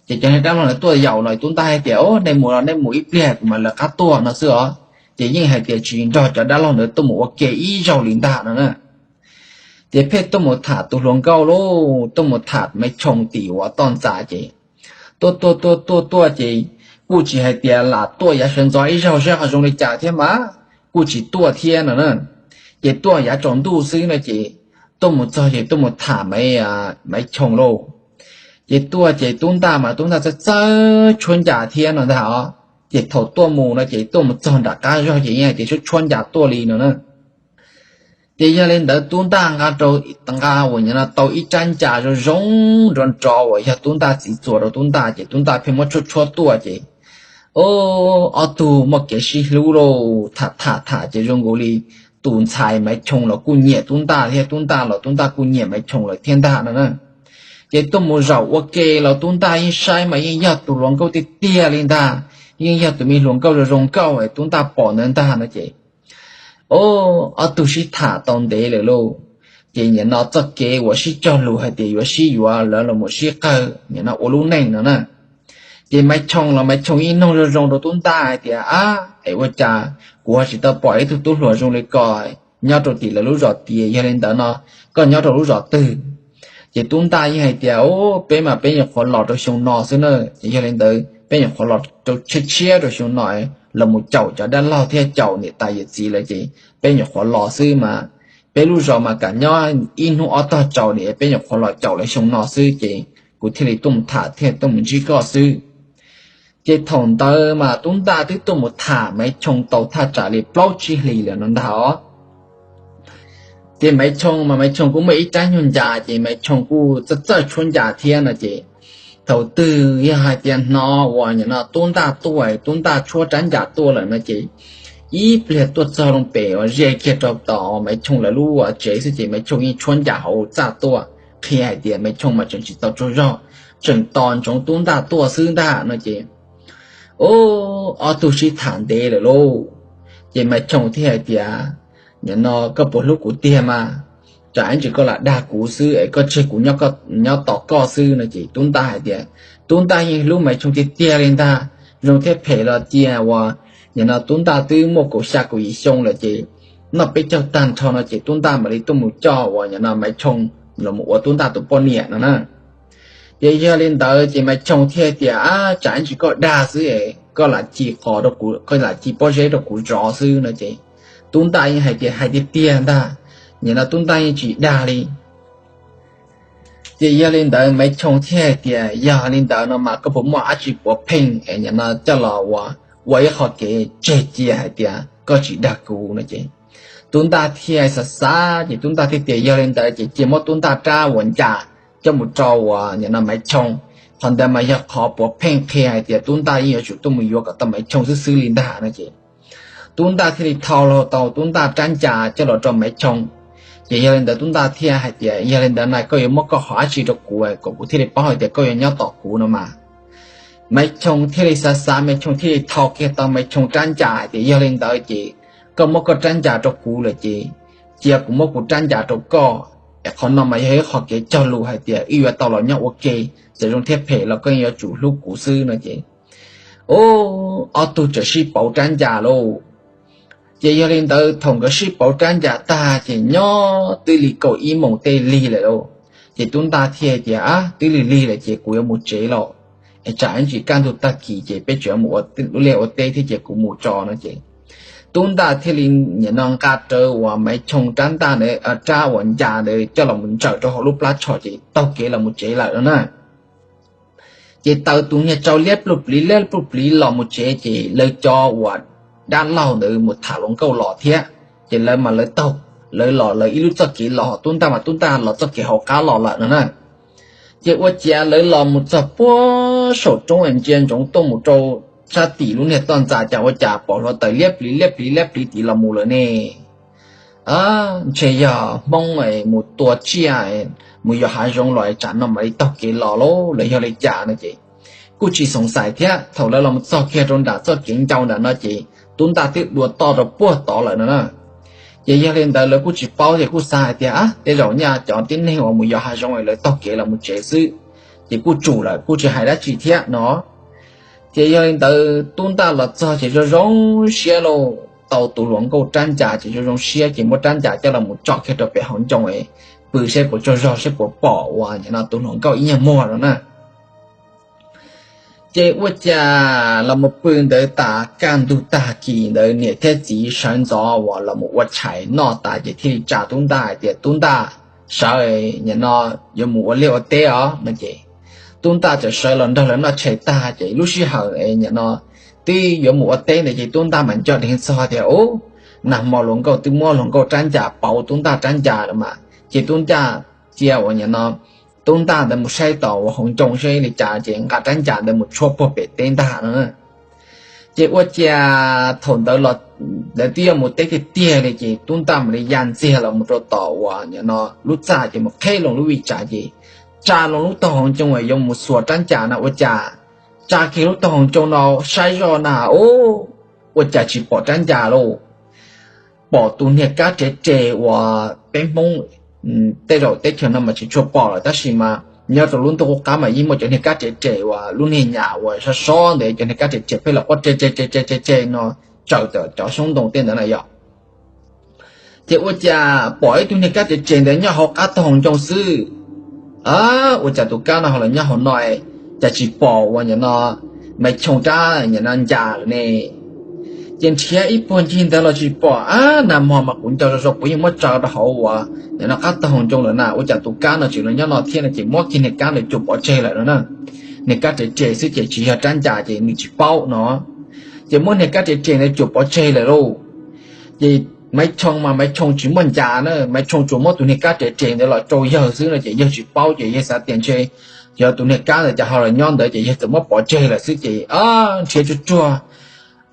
Ces cov niag dab laug ntawd tuaj yaum los Tub Ntaj hais tias, Au, nej mus los nej mus ib pliag kuv mam lawv qab tuaj no xwb os. Ces yeej hais tias tsis nrog cov dab laug ntawd tuaj mus ua ke ib zaug li ntag no na. Ces pheej tuaj mus tham tus hluas nkauj lauj, tuaj mus tham Maiv Choo tim uas toj ntxas ces tuaj tuaj tuaj tuaj tuaj ces kuj tsis hais tias lam tuaj yav sawv ntxov ib zaug saib ho zoo li cas thiab mas, kuj tsis tuaj thiab no na. Ces tuaj yav tsaus ntuj xwb no ces tuaj mus txog ces tuaj mus tham Maiv Choo lauj. Ces tuaj ces Tub Ntaj mas Tub Ntaj txawj txawj tshuab ncas thiab no ntag os. Ces thaum tuaj mus no ces tuaj mus txog nram qab zog ces yeej hais tias tshuab tshuab ncas tuaj li no na. Ces yog li ntawd Tub Ntaj nqa rau, nqa uas nim no tau ib rab ncas zoo zoo nrov nrov uas yog Tub Ntaj txiv txuas rau Tub Ntaj ces Tub Ntaj pheej muab tshuab tshuab tuaj ces, o, ob tug muaj kev sib hlub lauj, tham tham tham ces zoo nkaus li tus ntxhais Maiv Choo los kuj nyiam Tub Ntaj thiab Tub Ntaj los Tub Ntaj kuj nyiam Maiv Choo lawm thiab ntag no na. Ces tuaj mus zaum ua ke los Tub Ntaj yeej saib mas yeej yog tus hluas nkauj tiag tiag li ntag, yeej yog tus me hluas nkauj zoo zoo nkauj es Tub Ntaj pom ntawd ntag no ces, o, ob tug sib tham tau ntev lawm lauj. Ces nim no txoj kev uas sib cog lus hais tias yuav sib yuav lawv los mus sib qawg nim no ua lub neej no na. Ces Maiv Choo los Maiv Choo yeej noog zoo zoo rau Tub Ntaj hais tias, Ab, es ua cas kuv ho tsis tau pom ib tug tub hluas zoo li ko nyob rau tim lawv lub zos tias, yog li ntawd no koj nyob rau lub zos twg? Ces Tub Ntaj yeej hais tias, O, peb mas peb nyuam qhuav los rau xyoo no xwb na, ces yog li ntawd peb nyuam qhuav los rau tshiab tshiab rau xyoo no los mus caum cov dab laug thiab caum niam tais yawm txiv lawm ces peb nyuam qhuav los xwb mas. Peb lub zos mas kam nyob ib hnub ob tog tsaus li, peb nyuam qhuav los caum lawv xyoo no xwb ces kuv thiaj li tuaj mus tham thiaj tuaj mus ntsib koj xwb. Ces thaum ntawd mas Tub Ntaj twb tuaj mus tham Maiv Choo tau thaj tsam li plaub tsib hlis lawm no ntag os. Ces Maiv Choo mas Maiv Choo kuj muaj ib rab nyuag ncas ces Maiv Choo kuj txawj txawj tshuab ncas thiab no ces thaum twg yog hais tias hnov uas nim no Tub Ntaj tuaj, Tub Ntaj tshuab rab ncas tuaj lawm no ces ib pliag tuaj txog loo pem uas ze kiag rau tom Maiv Choo lawv lub tsev xwb ces Maiv Choo yeej tshuab ncas hauv txaj tuaj qhia hais tias Maiv Choo mas tseem tsis tau tsaug zog, tseem tos ntsoov Tub Ntaj tuaj xwb ntag no ces, o, ob tug sib tham ntev lawm lauj. Ces Maiv Choo thiaj hais tias, Nim no koj puas hlub kuv tiag mas? Tsam ib ntsis koj lam dag kuv xwb es koj tseg kuv nyob tos koj xwb no ces Tub Ntaj hais tias, Tub Ntaj yeej hlub Maiv Choo tiag tiag li ntag, zoo thiab phem los cia uas nim no Tub Ntaj twb muaj kaum xya kaum yim xyoo lawm ces noj peb caug tag nrho no ces Tub Ntaj mam li tuaj mus coj uas nim no Maiv Choo los mus ua Tub Ntaj tus poj niam no na. Ces yog li ntawd ces Maiv Choo thiaj tias, Ab, tsam ib ntsis koj dag xwb es koj lam ci qos rau kuv, koj lam ci pob zeb rau kuv zov xwb no ces Tub Ntaj yeej hais tias hais tiag tiag ntag, nim no Tub Ntaj yeej tsis dag li. Ces yog li ntawd Maiv Choo thiaj hais tias, Yog li ntawd no mas koj puas muaj dab tsi puav pheej es nim no coj los ua, ua ib qho kev tseg cia hais tias koj tsis dag kuv no ces Tub Ntaj thiaj xav xav ces Tub Ntaj thiaj tias, Yog li ntawd ces cia muab Tub Ntaj rab uas ncas coj mus rau uas nim no Maiv Choo, qhov ntawd mas yog qhov puav pheej qhia hais tias Tub Ntaj yeej yuav tsum tuaj mus yuav kom tau Maiv Choo xwb xwb li ntag no ces Tub Ntaj thiaj li thau los tau Tub Ntaj rab ncas coj los rau Maiv Choo. Ces yog li ntawd Tub Ntaj thiaj hais tias, Yog li ntawd na koj yuav muab koj qhov dab tsi rau kuv kom kuv thiaj li paub hais tias koj yuav nyob tos kuv no mas? Maiv Choo thiaj li xav xav, Maiv Choo thiaj li thau kiag tau Maiv Choo rab ncas hais tias, Yog li ntawd ces koj muab koj rab ncas rau kuv lawm ces cia kuv muab kuv rab ncas rau koj, es qhov no mas yog ib qho kev cog lus hais tias wb yuav tau los nyob ua ke, txawm zoo thiab phem los koj yeej yuav tsum hlub kuv xwb no ces, o, ob tug txawm sib pauv rab ncas lauj. Ces yog li ntawd thaum nkawd sib pauv rab ncas tag ces nyob twb li kaum ib moos tej lig lawm lauj. Ces Tub Ntaj thiaj tias, Ab, twb lig lig lawm ces kuv yuav mus tsev los, es tsam ib ntsis kaj ntug tag kis ces peb tseem mus ua lub liaj ua teb thiab ces kuv mus tso no ces Tub Ntaj thiaj li nim no nqa rawv uas Maiv Choo rab ntaj ntawd, rab uas ncas ntawd coj los mus ntsaws rau hauv lub plab tsho ces taug kev los mus tsev lawm no na. Ces taws tus niag tsau liab pluj pliv liab pluj pliv los mus tsev ces lawv cov uas dab laug ntawd mus tham hluas nkauj los thiab, ces lawv mas lawv taug, lawv los lawv ib lub txoj kev los, Tub Ntaj mas Tub Ntaj los txoj kev hauv qab los lawm no na. Ces ua ciav lawv los mus txog puag saum roob es ntsia ntsoov tuaj mus rau sab tim lub niag toj ntxas cas ua cas pom hluav taws liab pliv liab pliv liab pliv tid los mus lawm ne. ntshe yog Hmoob mus tua tsiaj mus yos hav zoov los tsam no mam li taug kev los lauj, los yog li cas no ces kuj tsis xoom xaim thiab. Thaum lawv los mus txog kiag rau nram txoj kev ncau ntawm no ces tub ntaj twb dua toj rau puag tod lawm no na. Ces yog li ntawd lawv kuj tsis paub ces kuj xav hais tias, ab, tej zaum nyaj cov tib neeg uas mus yos hav zoov lawv taug kev los mus tsev xwb, ces kuj tsum lawm kuj tsis hais dab tsi thiab no. Ces yog li ntawd tub ntaj los txog ces zoo zoo siab lauj, tau tus hluas nkauj rab ncas ces zoo zoo siab ces muab rab ncas coj los mus tso kiag rau pem hauv ncoo pw seb puas tsaug zog seb puas pom uas nim no tus hluas nkauj ib nyuag muag no na. Ces ua cas los mus pw ntawd tas kaj ntug tag kis ntawd niam thiab txiv sawv ntxov uas los mus ua tshais noj tas ces thiaj li tsa tub ntaj hais tias, tub ntaj, sawv, nim no yuav mus ua liaj ua teb os no ces tub ntaj txawm sawv los nrog lawv noj tshais tag ces lub sij hawm nim no twb yuav mus ua teb ntawd ces tub ntaj mam nco dheev txog tias, ub, nag hmo hluas nkauj twb muab hluas nkauj rab ncas pauv tub ntaj rab ncas lawm mas ces tub ntaj cia uas nim no tub ntaj ntawd mus saib tom uas hauv ncoo seb li cas ces nqa rab ncas ntawd mus tshuab puag pem teb ntag no. Ces ua cas thaum ntawd los lawv twb yuav mus teb tiag tiag li ces tub ntaj mam li ya ntxiag los mus rau tom uas nim no lub txaj ces mus qheb loo lub vij tsav ces tsa loo lub taub hau ncoo uas yuav mus xuas rab ncas no ua cas tsa kiag lub taub hau ncoo no saib zoj na, ub, ua cas tsis pom rab ncas lauj. Pom tus niag kab rev res uas peb Hmoob tej zaum teb chaws no mas tsis tshua pom lawm tab sis mas nyob rau lub ntuj qub qab mas yeej muaj cov niag kab rev res uas lub niag nyam uas sov sov ntawd cov niag kab rev res pheej los quaj re re re re re no tsaws tom cov xyoob ntoo tej ntawd na yom. Ces ua cas pom ib tug niag kab rev res ntawd nyob hauv qab taub hau ncoo xwb. Ab, ua cas tus kab no ho los nyob hauv no, cas tsis pom uas nim no Maiv Choo rab nim no ncas lawm ne? Ces nrhiav ib puag ncig ntawd los tsis pom. Ab, nag hmo mas kuv nco zoo zoo kuv yeej muab tso rau hauv uas nim no qab taub hau ncoo lawm na, ua cas tus kab no tseem los nyob no thiab no ces muab kiag niag kab ntawd cuam pov tseg lawm no na. Niag kab rev res xwb ces tsis yog rab ncas ces nws tsis paub no. Ces muab niag kab rev res ntawd cuam pov tseg lawm lauj. Ces Maiv Choo mas Maiv Choo tsis muaj ncas na, Maiv Choo tsuas muab tus niag kab rev res ntawd los rau yawg xwb no ces yawg tsis paub ces yawg xav tias ntshe yog tus niag kab ntawd cas ho los nyob ntawd ces yawg txawm muab pov tseg lawm xwb ces nrhiav tsuag tsuag,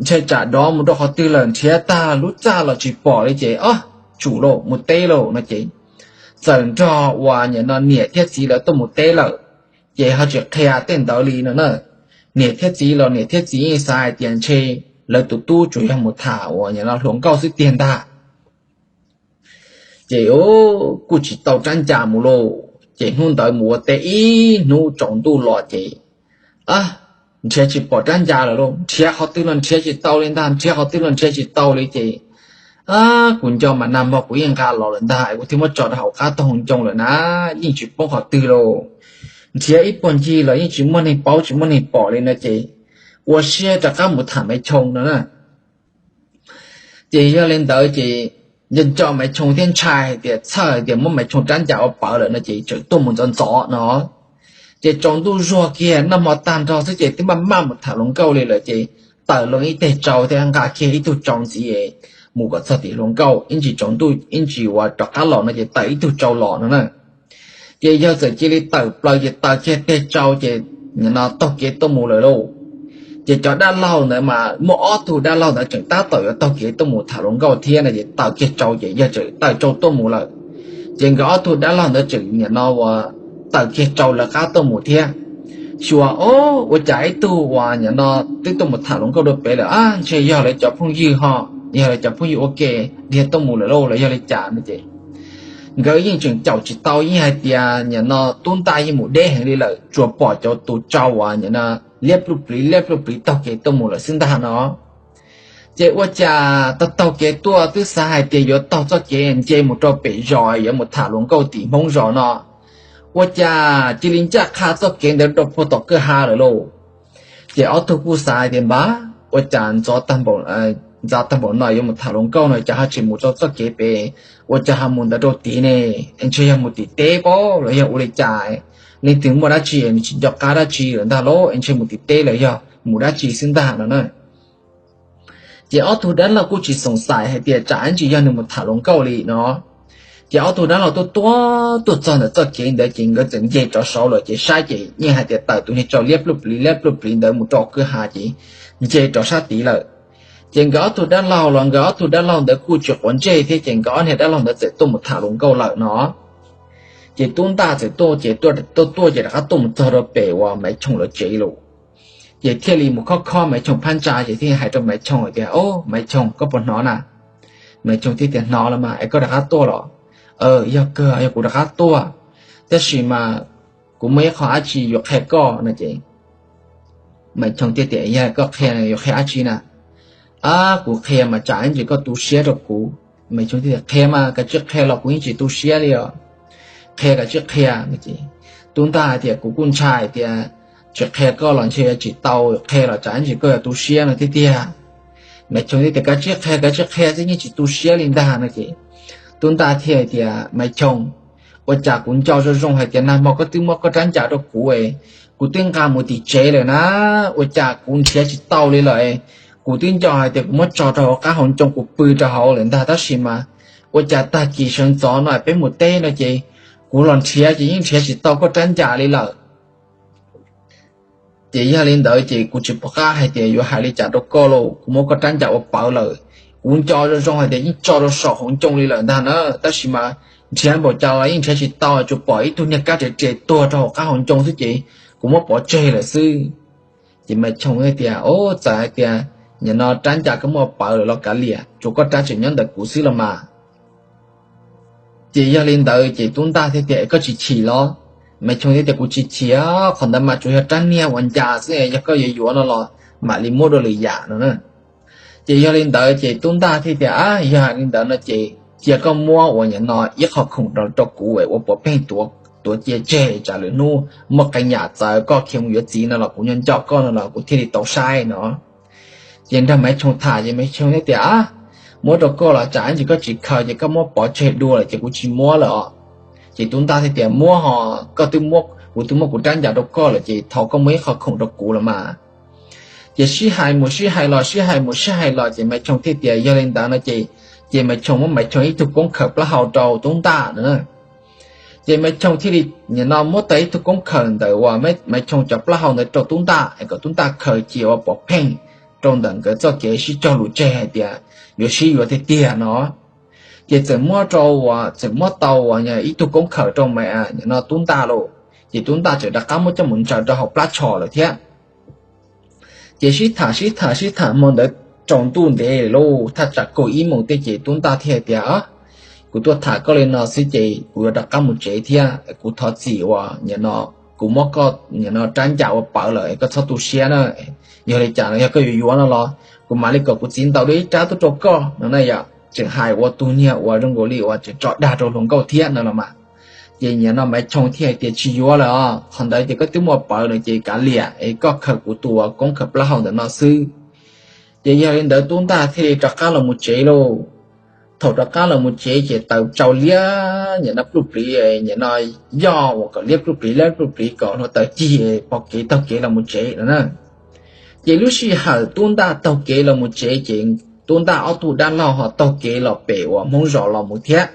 ntshe tsam dov mus rau qhov twg lawm, nrhiav tag lub txaj los tsis pom li ces ob, tsum lauj, mus teb lauj no ces txawm nrog uas nim no niam thiab txiv lawv tuaj mus teb lawm. Ces ho tsis qhia tej ntawd li no na. Niam thiab txiv los niam thiab txiv yeej xav hais tias ntshe lawv tus tub tsuas yog mus tham uas nim no hluas nkauj xwb tiag ntag. Ces kuj tsis tau rab ncas mus lauj. Ces hnub ntawd mus ua teb ib hnub tsaus ntuj los ces nrhiav tsis pom rab ncas lawm lauj, nrhiav qhov twg los nrhiav tsis tau li ntag, nrhiav qhov twg los nrhiav tsis tau li ces kuv nco mas nag hmo kuv yeej nqa los lawm ntag, kuv thiaj muab tso rau hauv qab taub hau ncoo lawm na, yeej tsis poob qhov twg lauj. Nrhiav ib puag ncig los yeej tsis muaj neeg paub tsis muaj neeg pom li no ces ua siab rov qab mus tham Maiv Choo no na. Ces yog li ntawd ces nco nco Maiv Choo thiab ntshai hais tias txhawj hais tias muab Maiv Choo rab ncas ua pawv lawm no ces tseem tuaj mus ntxov ntxov no. Ces tsaus ntuj zuag kiag noj hmo tag nrho xwb ces twb maj maj mus tham hluas nkauj li lawm ces tawm loo ib teg tsau thiab nqa kiag ib tug tsau ntxiv mus kom txog tim hluas nkauj, ib ntsis tsaus ntuj ib ntsis uas rov qab los no ces tawm ib tug tsau los no na. Ces yawg txawm cia li tawm plaws ces taws kiag teg tsau ces nim no taug kev tuaj mus lawm lauj. Ces cov dab laug ntawd mas muaj ob tug dab laug ntawd tseem tab tom yuav taug kev tuaj mus tham hluas nkauj thiab no ces taws kiag tsau ces yawg txawm taws tsau tuaj mus lawm. Ces nkawd ob tug dab laug ntawd tseem nim no uas taws kiag tsau lawv qab tuaj mus thiab. Xyuas, o, ua cas ib tug uas nim no twb tuaj mus tham hluas nkauj dua pem lawm, ntshe yog lawv cov phooj ywg ho, yog lawv cov phooj ywg ua ke dhia tuaj mus lawm lauj los yog li cas no ces nkawd yeej tseem caum tsis tau, yeej hais tias nim no tub ntaj yeej mus deb heev li lawm, tsuas pom cov tus tsau uas nim no liab pluj pliv liab pluj pliv taug kev tuaj mus lawm xwb ntag no. Ces ua cas taug taug kev tuaj twb xav hais tias yuav taug txoj kev nce mus rau pem zos yuav mus tham hluas nkauj tim Hmoob zos no, ua cas cia li ncaj qha txoj kev ntawd rau puag tom kwj ha lawm lauj. Ces ob tug kuj xav hais tias npab, ua cas ntxov tag npaum no yuav mus tham hluas nkauj no cas ho tsis mus rau txoj kev pem, ua cas ho mus ntawd rau tid ne? Es ntshe yog mus tim teb pob los yog ua li cas? Leej twg muaj dab tsi nws tsis nco qab dab tsi lawm ntag lauj, es ntshe mus tim teb los yog mus dab tsi xwb ntag no na. Ces ob tug dab laug kuj tsis xoom xaim hais tias tsam ib ntsis yog nws mus tham hluas nkauj li no. Ces ob tug dab laug tuaj tuaj tuaj txog ntawm txoj kev ntawd ces nkawd txawm nce rov saud lawm ces saib ces yeej hais tias tawm tus niag tsau liab pluj pliv liab pluj pliv ntawd mus rau kwj ha ces nce rov sab tid lawm. Ces nkawd ob tug dab laug los nkawd ob tug dab laug ntawd kuj tsis quav ntsej thiab, ces nkawd ob niag dab laug ntawd txawm tuaj mus tham hluas nkauj lawm no. Ces Tub Ntaj txawm tuaj ces tuaj tuaj ces rov qab tuaj mus txog rau pem uas Maiv Choo lawv tsev lawm. Ces thiaj li mus khob khob Maiv Choo phab ntsa, ces thiaj hais rau Maiv Choo hais tias, Au, Maiv Choo, koj puas hnov na? Maiv Choo thiaj tias, Hnov los mas, es koj rov qab tuaj los? Yog kawg, yog kuv rov qab tuaj, tab sis mas kuv muaj ib qho dab tsi yuav qhia koj no ces Maiv Choo thiaj tias, Yog koj qhia yuav qhia dab tsi na? Ab, kuv qhia mas tsam ib ntsis koj tu siab rau kuv. Maiv Choo thiaj tias, Qhia mas, kav tsij qhia los kuv yeej tsis tu siab li os. Qhia, kav tsij qhia no ces Tub Ntaj hais tias, Kuv kuj ntshai hais tias tsis qhia koj los ntshe yuav tsis tau, qhia los tsam ib ntsis koj yuav tu siab no tiag tiag. Maiv Choo thiaj tias, Kav tsij qhia, kav tsij qhia xwb, yeej tsis tu siab li ntag no ces Tub Ntaj thiaj hais tias, Maiv Choo, ua cas kuv nco zoo zoo hais tias nag hmo koj twb muab koj rab ncas rau kuv, kuv twb nqa mus tim tsev lawm na, ua cas kuv nrhiav tsis tau li lawm? Kuv twb nco hais tias kuv muab tso rau hauv qab hauv ncoo kuv pw rau hauv lawm ntag, tab sis mas ua cas tag kis sawv ntxov no peb mus teb no ces kuv los nrhiav ces yeej nrhiav tsis tau koj rab ncas li lawm. Ces yog li ntawd ces kuv tsis pom qab hais tias yuav hais li cas rau koj lauj, kuv muab koj rab ncas ua pawv lawm. Kuv nco zoo zoo hais tias yeej tso rau saum hauv ncoo li lawm ntag na, tab sis mas nrhiav npaum cas los yeej nrhiav tsis tau, tsuas pom ib tug niag kab ris ris tuag rau hauv qab hauv ncoo xwb ces kuv muab pov tseg lawm xwb. Ces Maiv Choo hais tias, Au, txawm hais tias nim no rab ncas koj muab pawv lawm los kav liam, tsuas koj rab tseem nyob ntawm kuv xwb los mas. Ces yog li ntawd ces Tub Ntaj thiaj tias, Es koj tsis chim los? Maiv Choo thiaj tias, Kuv tsis chim, qhov ntawd mas tsuas yog rab niag uas ncas xwb, yog koj yuav yuav no los mam li muab dua lwm yam no na. Ces yog li ntawd ces Tub Ntaj thiaj tias, Ab, yog li ntawd no ces cia koj muab uas nim no ib qho khoom rau kuv ua puav pheej tuav cia tseg, tsam lwm hnub muaj qee yam txawv koj khiav mus yuav txiv no los kuv nyob nco koj no los kuv thiaj li tau saib no. Ces nrog Maiv Choo tham ces Maiv Choo thiaj tias, Muab rau koj los tsam ib ntsis koj tsis khaws ces koj muab pov tseg dua lawm ces kuv tsis muab lawm os. Ces Tub Ntaj thiaj tias, Muab ho, koj twb muab, kuv twb muab kuv rab ncas rau koj lawm ces thov koj muab ib qho khoom rau kuv los mas. Ces sib hais mus sib hais los, sib hais mus sib hais los ces Maiv Choo thiaj tias, Yog li ntawd no ces, ces Maiv Choo muab Maiv Choo ib tug koob khawm plaub hau rau Tub Ntaj no. Ces Maiv Choo thiaj li nim no muab tau ib tug koob khawm ntawm uas Maiv Choo cov plaub hau ntawd rau Tub Ntaj es kom Tub Ntaj khaws cia ua puav pheej rau ntawm nkawd txoj kev sib cog lus tseg hais tias yuav sib yuav tiag tiag no. Ces txawm muab rau uas, txawm muab tau uas ib tug koob khawm rau Maiv, nim no Tub Ntaj lauj. Ces Tub Ntaj txawm rov qab muab coj mus ntsaws rau hauv plab tsho lawm thiab. Ces sib tham sib tham sib tham hmo ntawd tsaus ntuj ntev lauj, thaj tsam kaum ib moos tej ces Tub Ntaj thiaj tias, Kuv tuaj tham koj li no xwb ces kuv yuav rov qab mus tsev thiab, kuv thov txim uas nim no kuv muab koj nim no rab ncas ua pawv lawm, koj txhob tu siab na. Yog li cas no yog koj yuav yuav no los kuv mam li kom kuv txiv ntaus dua ib rab tuaj rau koj no na yom. Tseem hais ua tus niag uas zoo nkaus li uas tseem tso dag rau hluas nkauj thiab no los mas. Ces nim no Maiv Choo thiaj hais tias, Tsis yuav lawm os, qhov ntawd ces koj twb muab pawv lawm ces kav liam es koj khaws kuv tus uas koob khawm plaub hau ntawm no xwb. Ces yog li ntawd Tub Ntaj thiaj li rov qab los mus tsev lauj. Thaum rov qab los mus tsev ces taws tsau liab nim no pluj pliv, nim no yoj uas kom liab pluj pliv liab pluj pliv kom hluav taws cig pom kev taug kev los mus tsev no na. Ces lub sij hawm Tub Ntaj taug kev los mus tsev ces Tub Ntaj ob tug dab laug ho taug kev los pem uas Hmoob zos los mus thiab.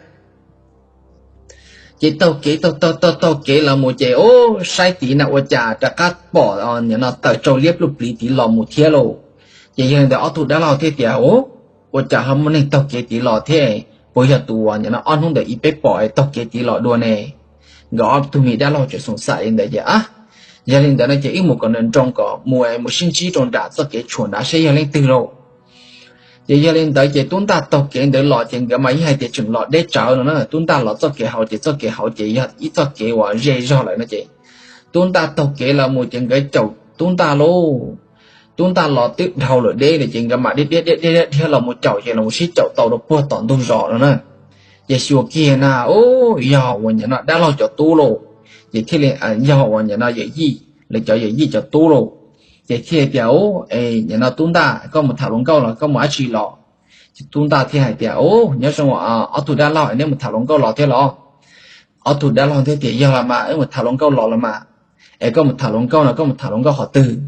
Ces taug kev taug taug taug taug kev los mus ces ub saib tid na ua cas rov qab pom nim no taws tsau liab pluj pliv tid los mus thiab lauj. Ces yog li ntawd ob tug dab laug thiaj tias, Ub, ua cas ho muaj neeg taug kev tid los thiab? Puas yog tus uas nim no ob hnub ntawd ib peb pom taug kev tid los dua ne? Nkawd ob tug me dab laug tseem xoom xaim li ntawd ces, Ab, yog li ntawd no ces wb mus kom nrawm nroos kom mus mus sib ntsib rau nram txoj kev tshuam nrad seb yog leej twg lauj. Ces yog li ntawd ces Tub Ntaj taug kev ntawd los ces nkawd mas yeej hais tias tseem los deb tsawv no na. Tub Ntaj los txoj kev hauv ces txoj kev hauv ces yog ib txoj kev uas ze zog lawm no ces Tub Ntaj taug kev los mus ces nkawd caum Tub Ntaj lauj. Tub Ntaj los twb dhau lawm deb lawm ces nkawd mam dhia dhia dhia dhia dhia los mus caum ces los sib caum tau rau puag tom ntug zos no na. Ces xyuas kiag na, ub, yog uas nim no dab laug cov tub lauj. Ces thiaj li, yog uas nim no yawm yij, lawv cov yawm yij cov tub lauj. Ces thiaj tias, Ub, es nim no Tub Ntaj, koj mus tham hluas nkauj los koj mus dab tsi los? Ces Tub Ntaj thiaj hais tias, Ub, nyob zoo, ob tug dab laug, neb mus tham hluas nkauj los thiab los? Ob tug dab laug thiaj tias, Yog los mas, wb mus tham hluas nkauj los los mas. Es koj mus tham hluas nkauj no koj mus tham hluas nkauj qhov twg?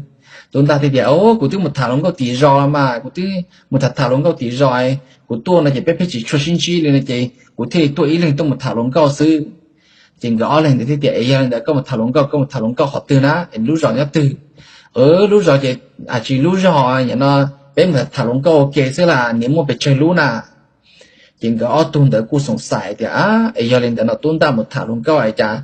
Tub Ntaj thiaj tias, Ub, kuv twb mus tham hluas nkauj tim zos los mas, kuv twb mus tham tham hluas nkauj tim zos, kuv tuaj no ces peb pheej tsis tshua sib ntsib li no ces kuv thiaj li tuaj ib leeg tuaj mus tham hluas nkauj xwb. Ces nkawd ob leeg ntawd thiaj tias, Es yog li ntawd koj mus tham hluas nkauj, koj mus tham hluas nkauj qhov twg na? Es lub zos nyob twg? Lub zos ces, a, tsis lub zos nim no peb mus tham hluas nkauj ua ke xwb las, nws muaj pes tsawg lub na? Ces nkawd ob tug ntawd kuj xoom xaiv tias, es yog li ntawd no tub ntaj mus tham hluas nkauj es cas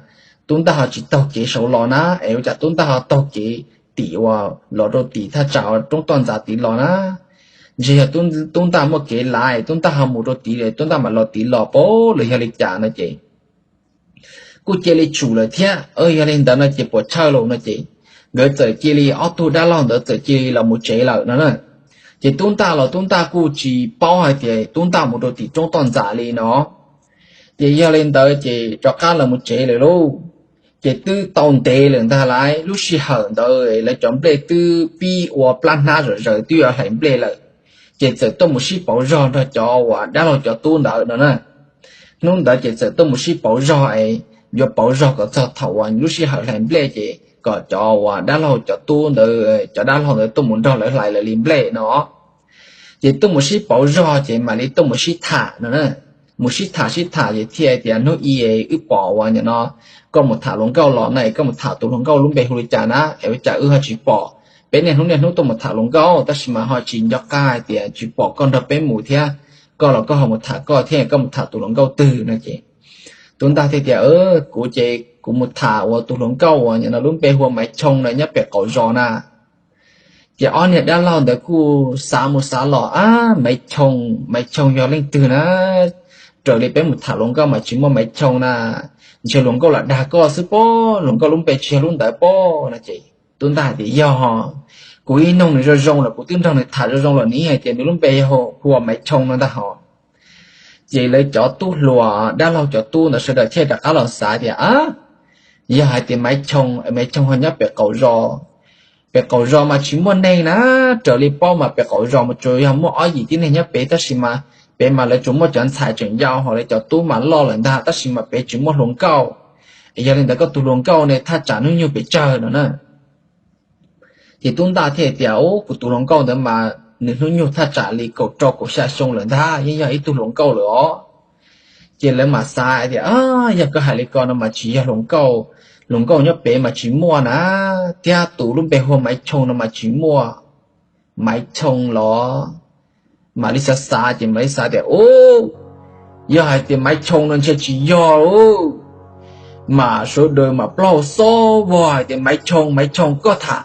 tub ntaj ho tsis taug kev saud los na, es ua cas tub ntaj ho taug kev tim uas los rau tim thaj tsam roob toj ntxas tid los na? Ntshe yog tub ntaj muaj kev lav, tub ntaj ho mus rau tid, tub ntaj mam los tid los pab los yog li cas no ces kuj cia li tsum lawm thiab. Yog li ntawd no ces puas chawj los no ces nkawd txawm cia li, ob tug dab laug ntawd txawm cia li los mus tsev lawm no na. Ces tub ntaj los tub ntaj kuj tsis paub hais tias tub ntaj mus rau tim roob toj ntxas li no. Ces yog li ntawd ces rov qab los mus tsev lawm lauj. Ces twb tau ntev lawm ntag lauj, lub sij hawm ntawd lawv cov nplej twb pib ua plab hnab zom zaws twb yuav hlais nplej lawm. Ces txawm tuaj mus sib pauv zog nrog cov uas dab laug cov tub ntawd no na. Hnub ntawd ces txawm tuaj mus sib pauv zog es yuav pauv zog kom txog thaum uas lub sij hawm hlais nplej ces kom cov uas dab laug cov tub ntawd, cov dab laug ntawd tuaj mus nrog lawv hlais lawv li nplej no. Ces tuaj mus sib pauv zog ces mam li tuaj mus sib tham no na. Mus sib tham sib tham ces thiaj tias, hnub i wb pom uas nim no koj mus tham hluas nkauj los na, koj mus tham tus hluas nkauj lub npe hu li cas na, es ua cas wb ho tsis pom? Peb niaj hnub niaj hnub tuaj mus tham hluas nkauj tab sis mas ho tsis nco qab hais tias tsis pom koj nrog peb mus thiab. Koj los koj ho mus tham koj thiab, koj mus tham tus hluas nkauj twg no ces tub ntaj thiaj tias, kuv ces kuv mus tham uas tus hluas nkauj uas nim no lub npe hu ua Maiv Choo na, nyob pem qaum zos na. Ces ob niag dab laug ntawd kuj xav mus xav los, ab, Maiv Choo, Maiv Choo yog leej twg na? Raws li peb mus tham hluas nkauj mas tsis muaj Maiv Choo na. Ntshe hluas nkauj lam dag koj xwb pob, hluas nkauj lub npe tsis yog lub ntawd pob no ces tub ntaj hais tias, yog, kuv ib noog nws zoo zoo lawm, kuv twb nrog nws tham zoo zoo lawm, nws hais tias nws lub npe yog hu ua Maiv Choo no ntag hos. Ces lawv cov tub hluas dab laug cov tub ntawd sawv daws thiaj rov qab los xav tias, ab, yog hais tias Maiv Choo, Maiv Choo ho nyob pem qaum zos, pem qaum zos mas tsis muaj neeg na. Raws li paub mas pem qaum zos mas tsuas yog muaj ob yim tib neeg nyob pem tab sis mas pem mas lawv tsuas muaj cov ntxhais tseem yau hos lawv cov tub mas loj lawm ntag tab sis mas pem tsis muaj hluas nkauj. Yog li ntawd koj tus hluas nkauj ne thaj tsam hnub nyoog pes tsawg no na? Ces tub ntaj thiaj tias, ub, kuv tus hluas nkauj ntawd mas nws hnub nyoog thaj tsam li kaum rau kaum xya xyoo lawm ntag, yeej yog ib tug hluas nkauj lawm os. Ces lawv mam xav tias, yog koj hais li ko no mas tsis yog hluas nkauj, hluas nkauj nyob pem mas tsis muaj na, thiab tus lub npe hu ua Maiv Choo no mas tsis muaj. Maiv Choo los? Mam li xav xav ces mam li xav tias, ub, yog hais tias Maiv Choo no ntshe tsis yog lauj. Mas sawv daws mam plaub hau xob vog hais tias, Maiv Choo, Maiv Choo, koj tham,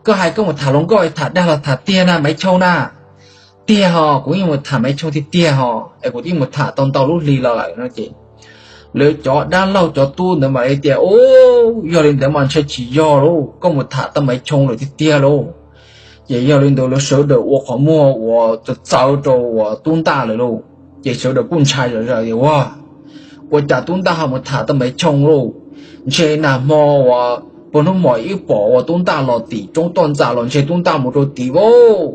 koj hais koj mus tham hluas nkauj tham dag los tham tiag na Maiv Choo na? Tiag hos, kuv yeej mus tham Maiv Choo tiag tiag hos, es kuv twb mus tham tau ntau lub hli los lawm no ces lawv cov dab laug cov tub ntawd mam li tias, ub, yog li ntawd mas ntshe tsis yog lauj, koj mus tham tau Maiv Choo lawm tiag tiag lauj. Ces yog li ntawd lawv sawv daws ua qhov muag uas txawv txawv rau uas tub ntaj lawm lauj. Ces sawv daws kuj ntshai zom zaws tias, ua, ua cas tub ntaj ho mus tham tau Maiv Choo lauj? Ntshe nag hmo uas puag hnub hmo wb pom uas tub ntaj los tim roob toj ntxas los ntshe tub ntaj mus rau tid vauj.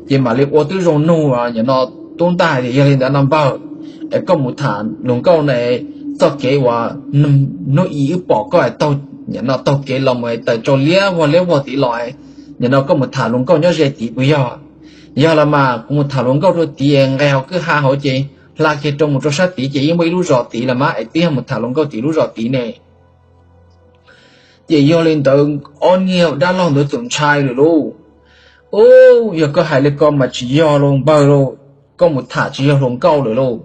Ces mam li ua tib zoo nug nim no tub ntaj hais tias, yog li ntawd no npawg, es koj mus tham hluas nkauj na, txoj kev uas hnub i wb pom koj taug, nim no taug kev los mus taws tsau liab vog liab vog tid los, nim no koj mus tham hluas nkauj nyob ze tid puas yog? Yog los mas kuv mus tham hluas nkauj rau tid, nqes hauv kwj ha hauv ces hla kiag rau mus rau sab tid ces yeej muaj ib lub zos tid los mas, es twb yog mus tham hluas nkauj tim lub zos tid ne. Ces yog li ntawd ob niag dab laug ntawd txawm ntshai lawm lauj. Ub, yog koj hais li ko mas tsis yog lauj npawg lauj, koj mus tham tsis yog hluas nkauj lawm lauj.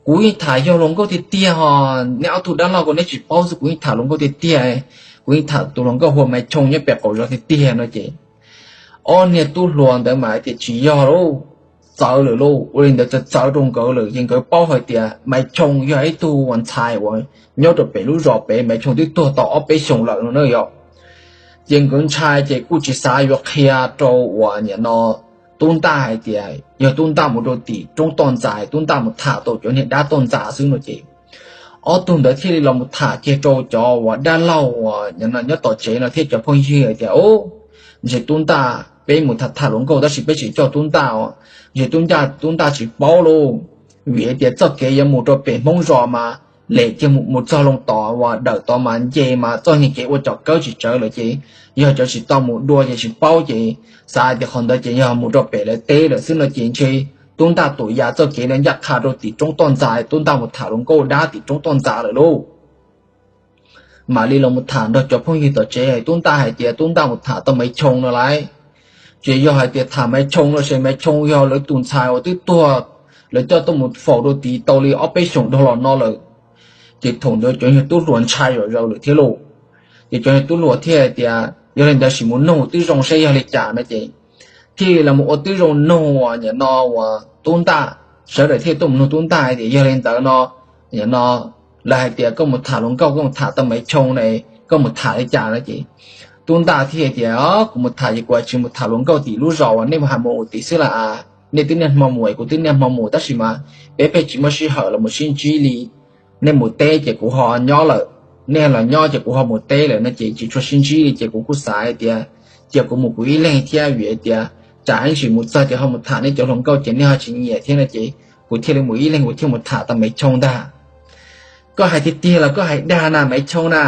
Kuv yeej tham yog hluas nkauj tiag tiag hos, neb ob tug dab laug ko neb tsis paub xwb, kuv yeej tham hluas nkauj tiag tiag. Kuv yeej tham tus hluas nkauj hu ua Maiv Choo nyob pem qaum zos tiag tiag no ces ob niag tub hluas ntawd mas hais tias tsis yog lauj, txawv lawm lauj. Ua li ntawd txawv txawv rau nkawd lawm ces nkawd paub hais tias Maiv Choo yog ib tug uas ntxhais uas nyob rau pem lub zos pem, Maiv Choo twb tuag tau ob peb xyoos lawm no na yom. Ces nkawd ntshai ces kuj tsis xav yuav qhia rau uas nim no tub ntaj hais tias yog tub ntaj mus rau tim roob toj ntxas, tub ntaj mus tham tau cov niag dab toj ntxas xwb no ces ob tug ntawd thiaj li los mus tham kiag rau cov uas dab laug uas nyob tom tsev no thiab cov phooj ywg hais tias, ub, ntshe tub ntaj, peb mus tham tham hluas nkauj tab sis peb tsis coj tub ntaj os, ntshe tub ntaj, tub ntaj tsis paub lauj. Vim hais tias txoj kev yuav mus rau pem Hmoob zos mas lem kiag mus txog loo tod uas dawm tod mas nce mas txoj niag kev ua cov kawb tsis tsawv lawm ces yog cov tsis tau mus dua ces tsis paub ces xav hais tias qhov ntawd ces yog mus rau pem lawv teb lawm xwb no ces ntshe tub ntaj tus yam txoj kev no ncaj qha rau tim roob toj ntxas, tub ntaj mus tham hluas nkauj dab tim roob toj ntxas lawm lauj. Mam li los mus tham nrog cov phooj ywg tom tsev, tub ntaj hais tias tub ntaj mus tham tau Maiv Choo no lauj. Ces yog hais tias tham Maiv Choo no ces Maiv Choo yog lawv tus ntxhais uas twb tuag, lawv coj tuaj mus faus rau tid tau li ob peb xyoos dhau los no lawm. Ces thaum ntawd cov niag tub hluas ntshai zom zaws lawm thiab lauj. Ces cov niag tub hluas thiaj hais tias yog li ntawd sim mus nug twb zoo seb yog li cas no ces thiaj li los mus ua twb zoo nug uas nim no uas Tub Ntaj, sawv daws thiaj tuaj mus nug Tub Ntaj hais tias yog li ntawd no, nim no lawv hais tias koj mus tham hluas nkauj koj mus tham tau Maiv Choo ne, koj mus tham li cas no ces Tub Ntaj thiaj tias kuv mus tham ces kuv tsis mus tham hluas nkauj tim lub zos uas nej mus hais mus ua tim xwb las. Nej twb niaj hmo mus es kuv twb niaj hmo mus tab sis mas peb pheej tsis muaj sij hawm los mus sib ntsib li. Nej mus teb ces kuv ho nyob lawm, nej los nyob ces kuv ho mus teb lawm no ces tsis tshua sib ntsib li ces kuv kuj xav hais tias cia kuv mus kuv ib leeg thiab vim hais tias tsam ib ntsis mus txog ces ho mus tham nej cov hluas nkauj ces nej ho tsis nyiam thiab no ces kuv thiaj li mus ib leeg kuv thiaj mus tham tau Maiv Choo ntag. Koj hais tiag tiag los koj hais dag na Maiv Choo na?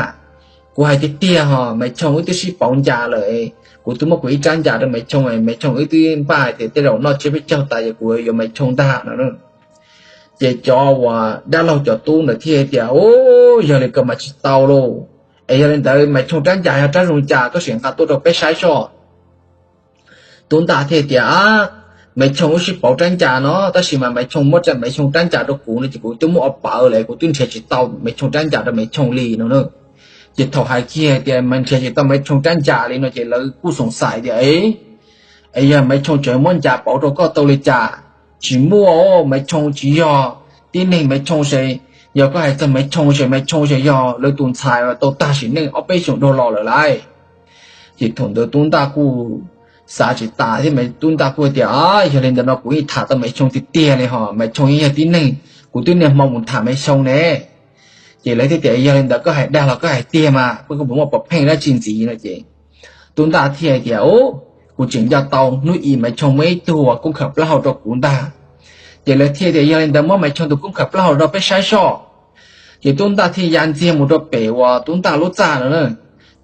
Kuv hais tiag tiag ho Maiv Choo wb twb sib pauv ncas lawm, kuv twb muab kuv ib rab ncas rau Maiv Choo, Maiv Choo wb twb npaj hais tias tej zaum noj tsiab peb caug tas ces kuv yuav Maiv Choo ntag no. Ces cov uas dab laug cov tub ntawd thiaj tias u, yog li ko mas tsis tau lauj. Es yog li ntawd Maiv Choo rab ncas yog rab zoo cas koj sim nqa tuaj rau peb saib soj. Tub Ntaj thiaj tias Maiv Choo wb sib pauv rab ncas no tab sis mas Maiv Choo muab Maiv Choo rab ncas rau kuv no ces kuv twb muab ua pawv lawm, kuv twb nrhiav tsis tau Maiv Choo rab ncas rau Maiv Choo li no na. Ces thaum hais kiag tias nrhiav tsis tau Maiv Choo rab ncas li no ces lawv kuj xoom xais tias es yog Maiv Choo tseem muab ncas pauv rau koj tau li cas? Tsis muaj, Maiv Choo tsis yog tib neeg, Maiv Choo ces, yog koj hais txog Maiv Choo ces Maiv Choo ces yog lawv tus ntxhais tau tag sim neej ob peb xyoos dhau los lawm lauj. Ces thaum ntawd Tub Ntaj kuj xav tsis tas thiab, Tub Ntaj kuj tias yog li ntawd no kuv yeej tham tau Maiv Choo tiag tiag li ho, Maiv Choo yeej yog tib neeg, kuv twb niaj hmo mus tham Maiv Choo ne. Ces lawv thiaj tias yog li ntawd koj hais dag los koj hais tiag mas, koj puas muaj pov pheej dab tsi ntxiv no ces Tub Ntaj thiaj tias u, kuv tseem nco tau hnub i Maiv Choo muab ib tug uas koob khawm plaub hau rau kuv ntag. Ces lawv thiaj tias yog li ntawd muab Maiv Choo tus koob khawm plaub hau rau peb saib soj. Ces Tub Ntaj thiaj ya ntxiag mus rau pem uas Tub Ntaj lub txaj no na.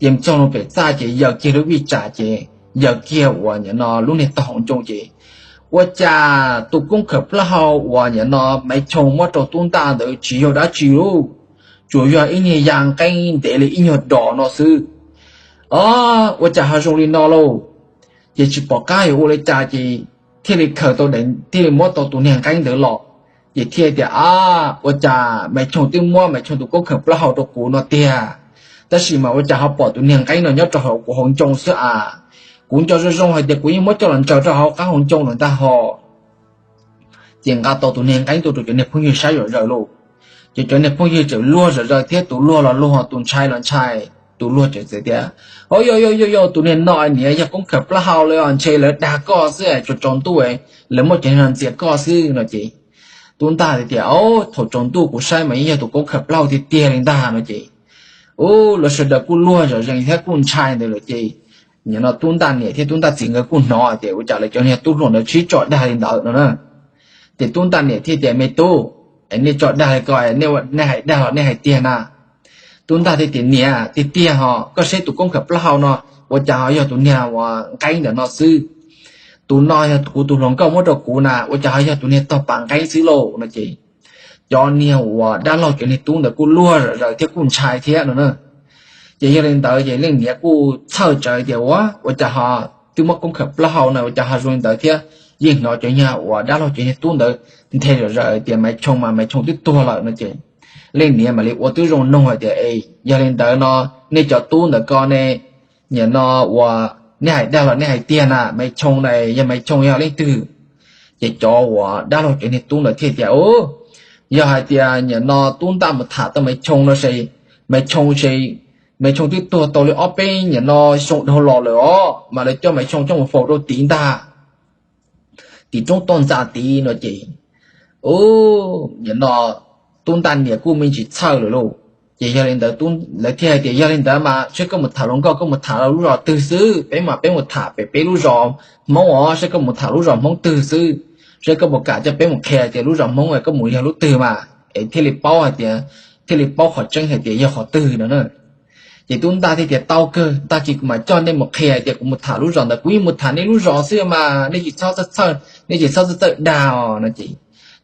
Ces txog rau pem txaj ces yaws kiag lub vij tsam ces yaws kiag uas nim no lub niag tog hauv ncoo ces ua cas tus koob khawm plaub hau uas nim no Maiv Choo muab rau Tub Ntaj ntawd tsis yog dab tsi lauj, tsuas yog ib niag ya nqeeb ntev li ib nyuag dos no xwb. O, ua cas ho zoo li no lauj? Ces tsis pom qab yuav ua li cas ces thiaj li khaws tau daim, thiaj li muab tau tus niag nqeeb ntawd los. Ces thiaj tias a, ua cas Maiv Choo twb muab Maiv Choo tus koob khawm plaub hau rau kuv no tiag, tab sis mas ua cas ho pom tus niag nqeeb no nyob rau hauv kuv hauv ncoo xwb a? Kuv nco zoo zoo hais tias kuv yeej muab coj los ntsaws rau hauv qab hauv ncoo lawm ntag ho. Ces nqa tau tus niag nqeeb tuaj rau cov niag phooj ywg saib zom zaws lauj. Ces cov niag phooj ywg txawm luag zom zaws thiab, tus luag los luag, tus ntshai los ntshai. Tus luag txawm txawm tias, o, yog yog yog yog, tus niag no niam yog koob khawm plaub hau lawm os, ntshe lawv dag koj xwb, tsaus tsaus ntuj lawv muab cov niag no ntxias koj xwb no ces Tub Ntaj tias, o, thaum tsaus ntuj kuv saib mas yeej yog tus koob khawm plaub hau tiag tiag li ntag no ces u, lawv sawv daws kuj luag zom zaws thiab kuj ntshai ntawd lawm ces nim no Tub Ntaj niam thiab Tub Ntaj txiv nkawd kuj hnov tias ua cas lawv cov niag tub hluas ntawd sib tso dag li ntawd no na. Ces Tub Ntaj niam thiaj tias, me tub, es nej tso dag li ko, nej hais dag los nej hais tiag na? Tub Ntaj thiaj tias, niam, tiag tiag ho, koj saib tus koob khawm plaub hau no ua cas ho yog tus niag uas nqeeb ntawm no xwb. Tus no yog kuv tus hluas nkauj muab rau kuv na, ua cas ho yog tus niag tog pas nqeeb xwb lauj no ces cov niag uas dab laug cov niag tub ntawd kuj luag zom zaws thiab kuj ntshai thiab no na. Ces yog li ntawd ces leej niam kuj txhawj tsawv tias, ua, ua cas ho twb muab koob khawm plaub hau na ua cas ho zoo li ntawd thiab. Yeej hnov cov niag uas dab laug cov niag tub ntawd nthe zom zaws tias Maiv Choo mas Maiv Choo twb tuag lawm no ces leej niam mam li ua tib zoo nug hais tias, es yog li ntawd no nej cov tub ntawd ko ne, nim no uas nej hais dag los nej hais tiag na, Maiv Choo na yog Maiv Choo yog leej twg? Ces cov uas dab laug cov niag tub ntawd thiaj tias, yog hais tias nim no Tub Ntaj mus tham tau Maiv Choo no ces Maiv Choo ces, Maiv Choo twb tuag tau li ob peb nim no xyoo dhau los lawm os, mas lawv coj Maiv Choo coj mus faus rau tid ntag, tim roob toj ntxas tid no ces, u, nim no Tub Ntaj niam kuj me ntsis txhawj lawm lauj. Ces yog li ntawd lawv thiaj hais tias, yog li ntawd mas saib koj mus tham hluas nkauj koj mus tham rau lub zos twg xwb, peb mas peb mus tham pem peb lub zos Hmoob os, saib koj mus tham lub zos Hmoob twg xwb, saib koj puas kam coj peb mus qhia tias lub zos Hmoob koj mus yog lub twg mas es thiaj li paub hais tias, thiaj li paub qhov tseeb hais tias yog qhov twg no na. Ces Tub Ntaj thiaj tias, tau kawg, tag kis kuv mam coj nej mus qhia tias kuv mus tham lub zos ntawd, kuv yeej mus tham nej lub zos xwb mas nej tsis txhob txhawj, nej tsis txhob txhawj dag os no ces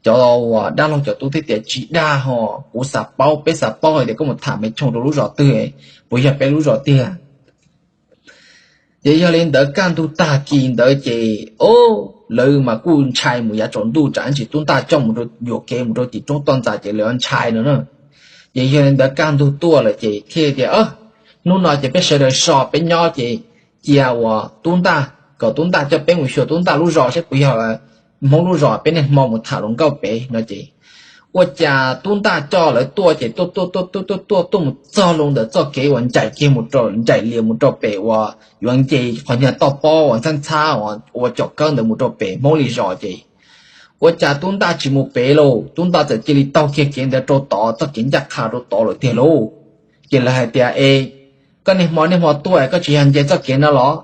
cov uas dab laug cov tub thiaj tias, tsis dag ho, kuv xav paub, peb xav paub hais tias koj mus tham Maiv Choo rau lub zos twg, puas yog peb lub zos tiag? Ces yog li ntawd kaj ntug tag kis ntawd ces, o, lawv mas kuj ntshai mus yav tsaus ntuj tsam ntsis tub ntaj coj mus rau, yuam kev mus rau tim roob toj ntxas ces lawv ntshai no na. Ces yog li ntawd kaj ntug tuaj lawm ces thiaj tias, hnub no ces peb sawv daws so peb nyob ces cia uas tub ntaj, kom tub ntaj coj peb mus xyuas tub ntaj lub zos saib puas yog Hmoob lub zos, peb niaj hmo mus tham hluas nkauj pem no ces, ua cas tub ntaj coj lawv tuaj ces tuaj tuaj tuaj tuaj tuaj tuaj tuaj mus txog loo ntawm txoj kev uas ncaim kiag mus rau, ncaim lias mus rau pem uas yuav nce qhov niag toj pob uas ntxhab ntxhab uas ua caum kawb ntawd mus rau pem Hmoob li zos ces, ua cas tub ntaj tsis mus pem lauj, tub ntaj txawm cia li taug kiag kev ntawd rau tod, txoj kev ncaj qha rau tod lawm tiag lauj. Ces lawv hais tias, es koj niaj hmo niaj hmo tuaj es koj tsis yog nce txoj kev no los?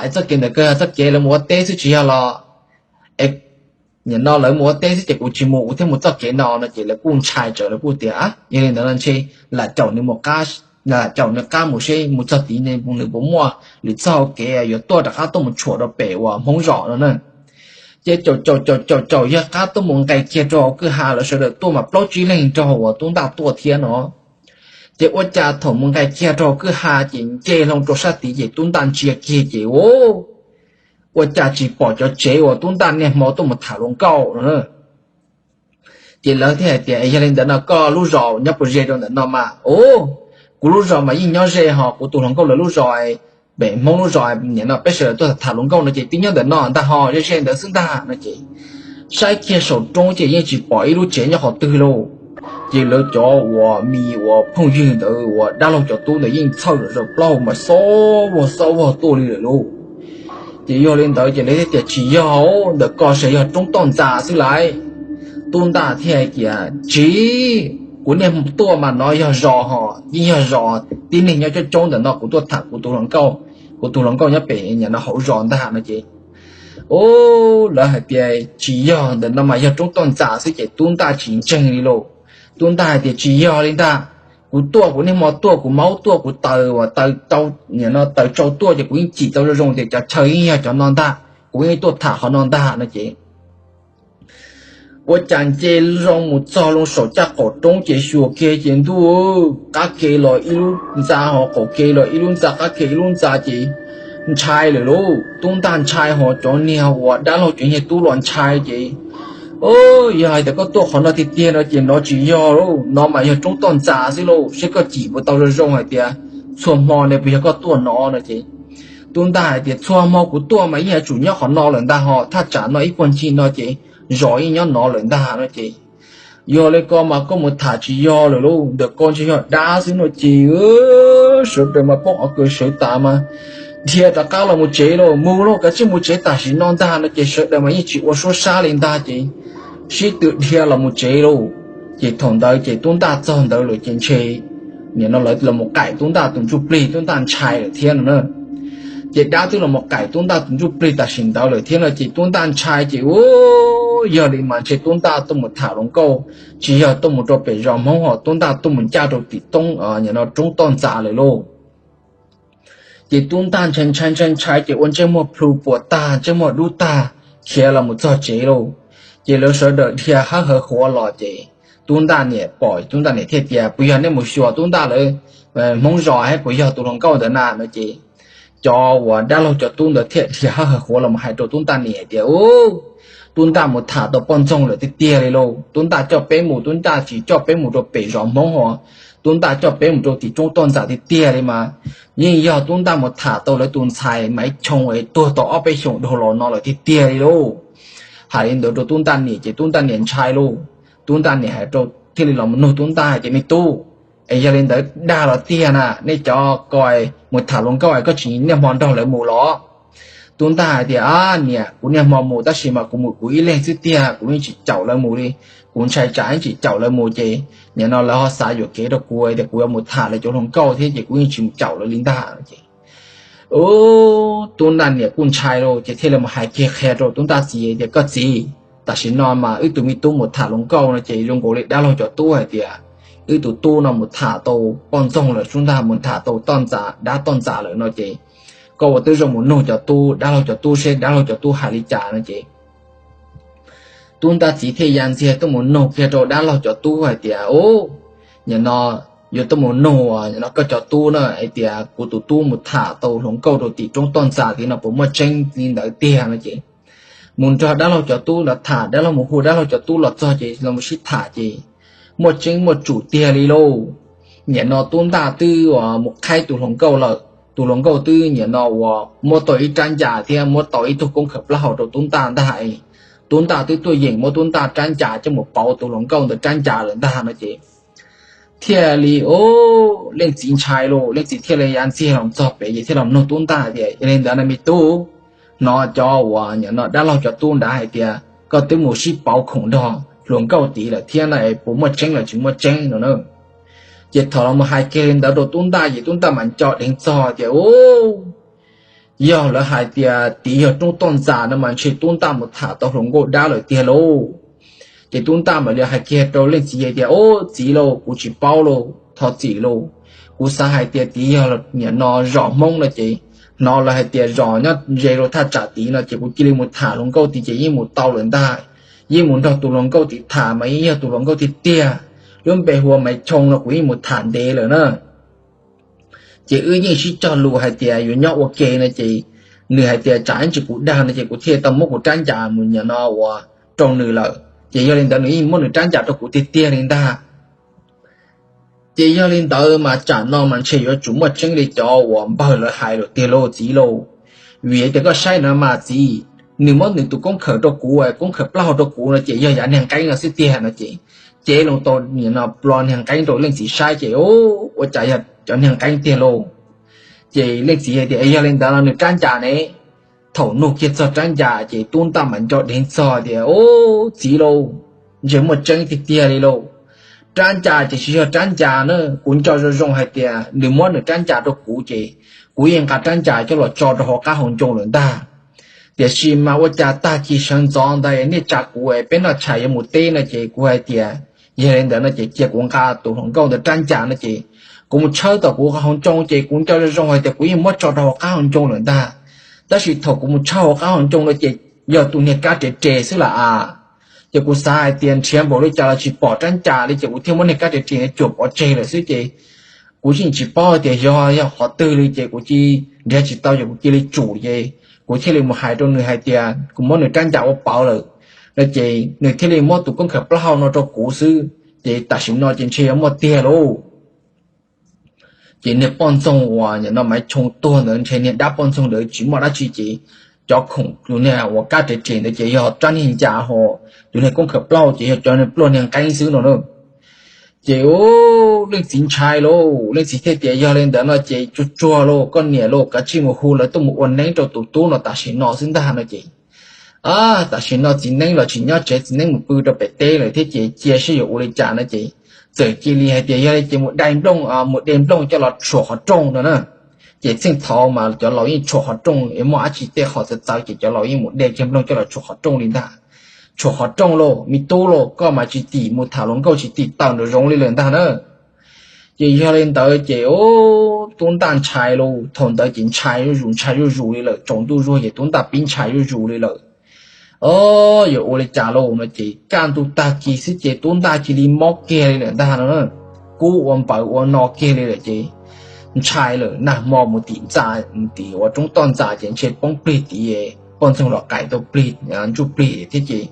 Es txoj kev ntawd kawg yog txoj kev lawv mus ua teb xwb tsis yog los? Es nim no lawv mus ua teb xwb ces kuv tsis mus, kuv thiaj mus txoj kev no no ces lawv kuj ntshai tsawv, lawv kuj tias, yog li ntawd no ntshe lam caum nws mus qab, lam caum nws qab mus seb mus txog tid nws puas muaj lwm txoj hauv kev yuav tuaj rov qab tuaj mus tshuam rau pem uas Hmoob zos no na. Ces caum caum caum caum caum yog qab tuaj mus nqes kiag rau hauv kwj ha, lawv sawv daws tuaj mas plaub tsib leeg rau hauv uas tub ntaj tuaj thiab no. Ces ua cas thaum mus nqes kiag rau hauv kwj ha ces nce hlo rau sab tid ces tub ntaj ntsia kiag ces, ua cas tsis pom cov tsev uas tub ntaj niaj hmo tuaj mus tham hluas nkauj no. Ces lawv thiaj hais tias, es yog li ntawd no koj lub zos nyob puas ze rau ntawm no mas? Ub, kuv lub zos mas yeej nyob ze ho, kuv tus hluas nkauj lawv lub zos pem Hmoob lub zos, nim no peb sawv daws tuaj tham hluas nkauj no ces twb nyob ntawm no ntag ho, ze ze ntawd xwb ntag no ces saib kiag saum roob ces yeej tsis pom ib lub tsev nyob qhov twg lauj. Ces lawv cov uas mis uas phooj ywg ntawd uas dab laug cov tub ntawd yeej txhawj zom zaws, plaub hau mas xob vog xob vog tuaj li lawm lauj. Ces yog li ntawd ces lawv thiaj tias, tsis yog, ntawm ko ces yog roob toj ntxas xwb lauj. Tub ntaj thiaj hais tias, tsis, kuv niaj tuaj mas no yog zos ho, yeej yog zos, tib neeg nyob coob coob ntawm no, kuv tuaj tham kuv tus hluas nkauj, kuv tus hluas nkauj nyob pem nim no hauv zos ntag no ces, ub, lawv hais tias tsis yog, ntawm no mas yog roob toj ntxas xwb ces tub ntaj tsis ntseeg li lauj. Tub ntaj hais tias tsis yog li ntag, kuv tuaj, kuv niaj hmo tuaj, kuv maub tuaj, kuv taws uas taws tau, nim no taws tsau tuaj ces kuv yeej cim tau zoo zoo tias cov chaw yeej yog cov no ntag, kuv yeej tuaj tham qhov no ntag no ces ua cas nce zoo mus txog loo saum caj qaum roob ces xyuas kiag ces ntuj, qab ke los ib lub ntxa ho qaum ke los ib lub ntxa, qab ke ib lub ntxa ces ntshai lawm lauj. Tub ntaj ntshai ho cov niag uas dab laug cov niag tub los ntshai ces, yog hais tias koj tuaj qhov no tiag tiag no ces no tsis yog lauj, no mas yog roob toj ntxas xwb lauj, seb koj cim puas tau zoo zoo hais tias txhua hmo ne puas yog koj tuaj no no ces tub ntaj hais tias txhua hmo kuv tuaj mas yeej yuav tsum nyob qhov no lawm ntag ho, thaj tsam no ib puag ncig no ces zos yeej nyob no lawm ntag no ces, yog li ko mas koj mus tham tsis yog lawm lauj, ntawm ko ntshe yog dab xwb no ces sawv daws mas poob qhov kws sawv tas mas dhia rov qab los mus tsev lauj, mus lauj, kav tsij mus tsev tam sim no ntag no ces sawv daws mas yeej tsis ua suab sab li ntag ces sib tw dhia los mus tsev lauj. Ces thaum ntawd ces tub ntaj txog ntawd lawm ces ntshe nim no lawv los mus qaim tub ntaj tus ntsuj plig, tub ntaj ntshai lawm thiab no na. Ces dab twb los mus qaim tub ntaj tus ntsuj plig tam sim ntawd lawm thiab no ces tub ntaj ntshai ces, u, yog li mas ntshe tub ntaj tuaj mus tham hluas nkauj, tsis yog tuaj mus rau pem zos Hmoob ho, tub ntaj tuaj mus ncaj rau tim toob, nim no roob toj ntxas lawm lauj. Ces tub ntaj ntshai ntshai ntshai ntshai ces ua ntsej muag plhu puas tag, ntsej muag dub tag, khiav los mus txog tsev lauj. Ces lawv sawv daws dhia hawb hawv huav los ces tub ntaj niam pom, tub ntaj niam thiaj tias, puas yog nej mus xyuas tub ntaj lawv Hmoob zos thiab puas yog tus hluas nkauj ntawd na no ces cov uas dab laug cov tub ntawd thiaj dhia hawb hawv huav los mus hais rau tub ntaj niam tias, u, tub ntaj mus tham tau poj ntxoog lawm tiag tiag li lauj, tub ntaj coj peb mus, tub ntaj tsis coj peb mus rau pem zos Hmoob ho, tub ntaj coj peb mus rau tim roob toj ntxas tiag tiag li mas, yeej yog tub ntaj mus tham tau lawv tus ntxhais Maiv Choo es tuag tau ob peb xyoos dhau los no lawm tiag tiag li lauj. Hais li ntawd rau tub ntaj niam ces tub ntaj niam ntshai lauj. Tub ntaj niam hais rau, thiaj li los mus nug tub ntaj hais tias, me tub, es yog li ntawd dag los tiag na, nej cov ko mus tham hluas nkauj es koj tsis niaj hmo nrog lawv mus los? Tub ntaj hais tias, a niam, kuv niaj hmo mus tab sis mas kuv mus kuv ib leeg xwb tiag, kuv yeej tsis caum lawv mus li. Kuv ntshai tsam yeej tsis caum lawv mus ces nim no lawv ho xav yuam kev rau kuv tias kuv yuav mus tham lawv cov hluas nkauj thiab ces kuv yeej tsis mus caum lawv li ntag ces, u, tub ntaj niam kuj ntshai lauj ces thiaj li mus hais kiag qhia rau tub ntaj txiv tias, koj txiv, tam sim no mas wb tus me tub mus tham hluas nkauj no ces zoo nkaus li dab laug cov tub hais tias wb tus tub no mus tham tau poj ntxoog lawm, tub ntaj mus tham tau toj ntxas, dab toj ntxas lawm no ces koj ua tib zoo mus nug cov tub, dab laug cov tub seb dab laug cov tub hais li cas no ces tub ntaj txiv thiaj ya ntxiag tuaj mus nug kiag rau dab laug cov tub hais tias, u, nim no yuav tuaj mus nug no koj cov tub na hais tias kuv tus tub mus tham tau hluas nkauj rau tim roob toj ntxas tid no puas muaj tseeb li ntawd tiag no ces mus nrog dab laug cov tub ntawd tham, dab laug mus hu dab laug cov tub los txog ces los mus sib tham ces muaj tseeb muaj tsum tiag li lauj. Nim no tub ntaj twb mus qhaib tus hluas nkauj lawm, tus hluas nkauj twb nim no uas muab tau ib rab ncas thiab muab tau ib tug koob khawm plaub hau rau tub ntaj ntag. Tub ntaj twb tuaj yeem muab tub ntaj rab ncas coj mus pauv tus hluas nkauj ntawd rab ncas lawm ntag no ces thiaj li, o, leej txiv ntshai lauj, leej txiv thiaj li yav ntxiag los txog pem ces thiaj los nug tub ntaj tias, yog li ntawd no me tub, hnov cov uas nim no dab laug cov tub nrad hais tias koj twb mus sib pauv khoom nrog hluas nkauj tid lawm thiab no es puas muaj tseeb los tsis muaj tseeb no na. Ces thaum los mus hais kiag li ntawd rau tub ntaj ces tub ntaj mas nco dheev txog tias, u, yog lawv hais tias tid yog roob toj ntxas no mas ntshe tub ntaj mus tham tau hluas nkauj dab lawm tiag lauj. Ces tub ntaj mam li hais kiag rau leej txiv tias, o, txiv lauj, kuv tsis paub lauj, thov txim lauj. Kuv xav hais tias tid yog nim no zos Hmoob no ces hnov lawv hais tias zos nyob ze rau thaj tsam tid no ces kuv cia li mus tham hluas nkauj tid ces yeej mus tau lawm ntag, yeej mus nrog tus hluas nkauj tid tham mas yeej yog tus hluas nkauj tiag tiag, lub npe hu ua Maiv Choo no kuv yeej mus tham ntev lawm na. Ces wb yeej sib cog lus hais tias yuav nyob ua ke no ces nws hais tias tsam ib ntsis kuv dag no ces kuv thiaj tau muab kuv rab ncas mus nim no uas rau nws lawm ces yog li ntawd nws yeej muab nws rab ncas rau kuv tiag tiag li ntag. Ces yog li ntawd mas tsam no mas ntshe yuav tsum muaj tseeb li cov uas npawg lawv hais lawm tiag lauj txiv lauj. Vim tias koj saib no mas txiv, nws muab nws tus koob khawm rau kuv, koob khawm plaub hau rau kuv no ces yog yav niag nqeeb no xwb tiag no ces cev loo tau nim no plho niag nqeeb rau leej txiv saib ces ua cas yog cov niag nqeeb tiag lauj. Ces leej txiv hais tias yog li ntawd no nws rab ncas ne. Thaum nug kiag txog rab ncas ces tub ntaj mam nco dheev txog tias, u, txiv lauj, ntshe muaj tseeb tiag tiag li lauj. Rab ncas ces tsis yog rab ncas na, kuv nco zoo zoo hais tias nws muab nws rab ncas rau kuv ces kuv yeej nqa rab ncas coj los tso rau hauv qab hauv ncoo lawm ntag. Tiam sis mas ua cas tag kis sawv ntxov ntawd nej tsa kuv es peb noj tshais yuav mus teb no ces kuv hais tias yog li ntawd no ces cia kuv nqa tus hluas nkauj ntawd rab ncas no ces kuv mus tshawb tom kuv hauv ncoo ces kuv nco zoo zoo hais tias kuv yeej muab tso rau hauv qab hauv ncoo lawm ntag. Tab sis thaum kuv mus tshawb hauv qab hauv ncoo no ces yog tus niag kab res res xwb las as. Ces kuv xav hais tias nrhiav npaum li cas los tsis pom rab ncas li ces kuv thiaj muab niag kab res res cuam pov tseg lawm xwb ces kuv yeej tsis paub tias yog yog qhov twg li ces kuv cia nrhiav tsis tau ces kuv cia li tsum ces kuv thiaj li mus hais rau nws hais tias kuv muab nws rab ncas ua pauv lawm no ces nws thiaj li muab tus koob khawm plaub hau no rau kuv xwb ces tam sim no ces ntshe yuav muaj tiag lauj. Ces niag poj ntxoog uas nim no Maiv Choo tuag ntawd ntshe niag dab poj ntxoog ntawd tsis muaj dab tsi ces cov khoom tus niag uas kab res res ntawd ces yog rab niag ncas ho tus niag koob khawm plaub ces yog cov pluaj niag nqeeb xwb no na. Ces leej txiv ntshai lauj, leej txiv thiaj tias yog li ntawd no ces tsuag tsuag lauj koj niam lauj, kav tsij mus hu lawv tuaj mus ua neeb rau tus tub no tam sim no xwb ntag no ces tam sim no txiv neeb los tsis nyob tsev, txiv neeb mus pw rau pem teb lawm thiab ces cia seb yuav ua li cas no ces txawm cia li hais tias yog li ces mus de nplooj, mus de nplooj coj los tshuam qhov rooj no na. Ces txheej thaud mas cov laus yeej tshuam qhov rooj es muaj dab tsi tej qhov txawv txawv ces cov laus yeej mus de kiag nplooj coj los tshuam qhov rooj li ntag. Tshuam qhov rooj lauj, me tub lauj, koj mas tsis tim mus tham hluas nkauj tsis tim tawm nraum zoov li lawm ntag na. Ces yog li ntawd ces tub ntaj ntshai lauj, thaum ntawd ces ntshai zuj zus ntshai zuj zus li lawm, tsaus ntuj zuag ces tub ntaj pib ntshai zuj zus li lawm. O, yuav ua li cas lauj no ces kaj ntug tag kis xwb ces tub ntaj cia li mob kiag li lawm ntag no. Kub ua npaws ua no kiag li lawm ces ntshai lawm, nag hmo mus tim ntxa, mus tim ua roob toj ntxas ces ntshe poob plig tid, poj ntxoog los qaim tau plig, ntsuj plig thiab ces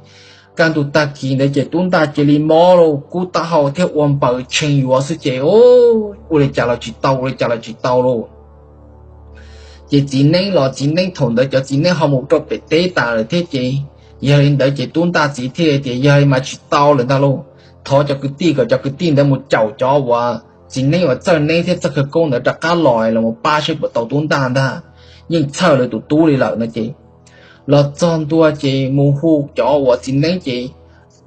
kaj ntug tag kis ntawd ces tub ntaj cia li mob lauj, kub taub hau thiab ua npaws tshee yuav xwb ces ua li cas los tsis tau, ua li cas los tsis tau lauj. Ces txiv neeb los txiv neeb thaum ntawd cov txiv neeb ho mus rau pem teb tas lawm thiab ces yog li ntawd ces tub ntaj txiv thiaj tias yog li mas tsis tau lawm ntag lauj, thov cov kwv tij kom cov kwv tij ntawd mus caum cov uas txiv neeb uas txawj neeb thiab txawj khawv koob ntawd rov qab los los mus pab seb puas tau tub ntaj ntag. Yeej txhawj lawv tus tub li lawm no ces los txog ntua ces mus hu cov uas txiv neeb ces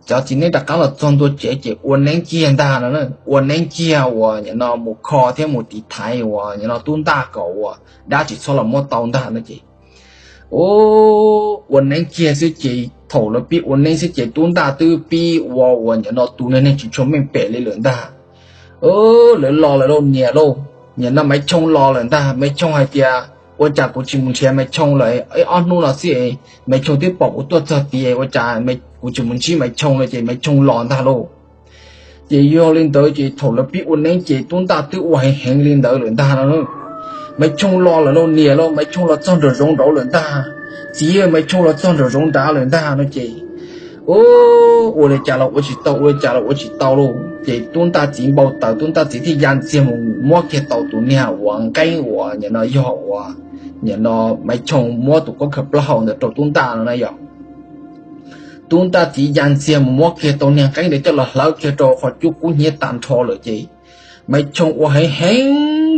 cov txiv neeb rov qab los txog ntua tsev ces ua neeb kiag ntag no, ua neeb kiag uas nim no mus kho thiab mus tiv thaiv uas nim no tub ntaj kom uas dab tsis txhob los muab tau ntag no ces ua neeb kiag xwb ces thaum lawv pib ua neeb xwb ces tub ntaj twb pib ua uas nim no tus neeg tsis tshua meej pem li lawm ntag. Lawv los lawm lauj niam lauj, nim no Maiv Choo los lawm ntag. Maiv Choo hais tias ua cas kuv tsis mus nrhiav Maiv Choo lawm, ib ob hnub no xwb Maiv Choo twb pom kuv tuaj txog tid, ua cas kuv tsis mus ntsib Maiv Choo lawm ces Maiv Choo los ntag lauj. Ces yog li ntawd ces thaum lawv pib ua neeb ces tub ntaj twb ua heev heev li ntawd lawm ntag no. Maiv Choo los lawm lauj, niam lauj, Maiv Choo los txog nraum zoov nraud lawm ntag. Txiv, Maiv Choo los txog nraum zoov nrad lawm ntag no ces, ua li cas los ua tsis tau, ua li cas los ua tsis tau lauj. Ces tub ntaj txiv npau taws, tub ntaj txiv thiaj ya ntxiag mus muab kiag tau tus niag uas nqeeb uas nim no yog uas nim no Maiv Choo muab tus koob khaws plaub hau ntawd rau tub ntaj no na yog. Tub ntaj txiv ya ntxiag mus muab kiag tau niag nqeeb ntawd coj los hlawv kiag rau qhov cub kub hnyiab tag nrho lawm ces Maiv Choo ua heev heev